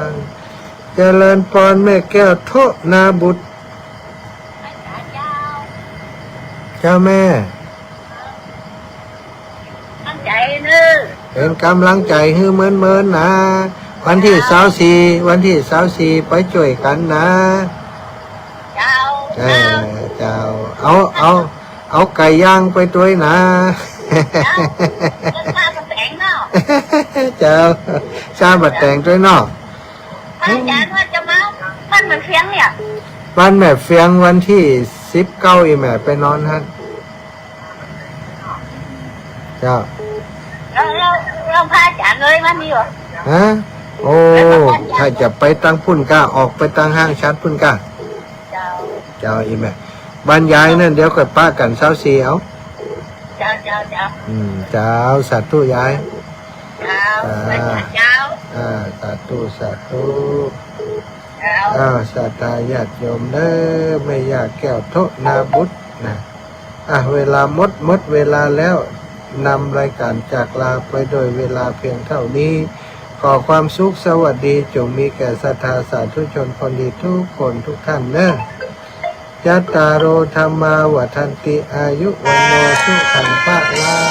ง เจริญปอนแม่แก้วโทนาบุตร เจ้าแม่ ตั้งใจ๋เนอะ เป๋นกำลังใจ๋หื้อเมินๆ นะ วันตี้ซาวสี่ วันตี้ซาวสี่ ไปจ้วยกั๋นนะ เจ้า เออ เจ้า เอา เอา เอาไก่ย่างไปตวยนะ เจ้า เจ้า ซาบ่าแต๋งเนาะ เจ้า ซาบ่าแต๋งตวยเนาะ พระอาจ๋ารย์ว่าจะมาบ้านแม่เฟียงเนี่ย บ้านแม่เฟียงวันตี้สิบเก้า อีแม่ไปนอนหั้น เจ้า แล้ว แล้ว แล้วพระอาจ๋ารย์เลยมานี่เหรอ ฮะ โอ้ แล้วก็บ้านยาย ถ้าจะไปตังปุ้นก้า ออกไปตังห้างฉันปุ้นก้า เจ้า เจ้า อีแม่ บ้านยายนั่นเดี๋ยวก็ปะกั๋นซาวสี่เอา เจ้า เจ้า เจ้า อืม เจ้า สาธุยาย เจ้า อ่า เจ้า อ่า สาธุ สาธุ เจ้า อ่า ศรัทธาญาติโยมเด้อ แม่ย่าแก้วโทนาบุตรนะ อ่ะ เวลาหมด หมดเวลาแล้ว นำรายการจากลาไปโดยเวลาเพียงเท่านี้ ขอความสุขสวัสดีจงมีแก่ศรัทธาสาธุชนคนดีทุกคนทุกท่านเนอะ จัตตาโร ธัมมา วัฑฒันติ อายุ วัณโณ สุขัง พลัง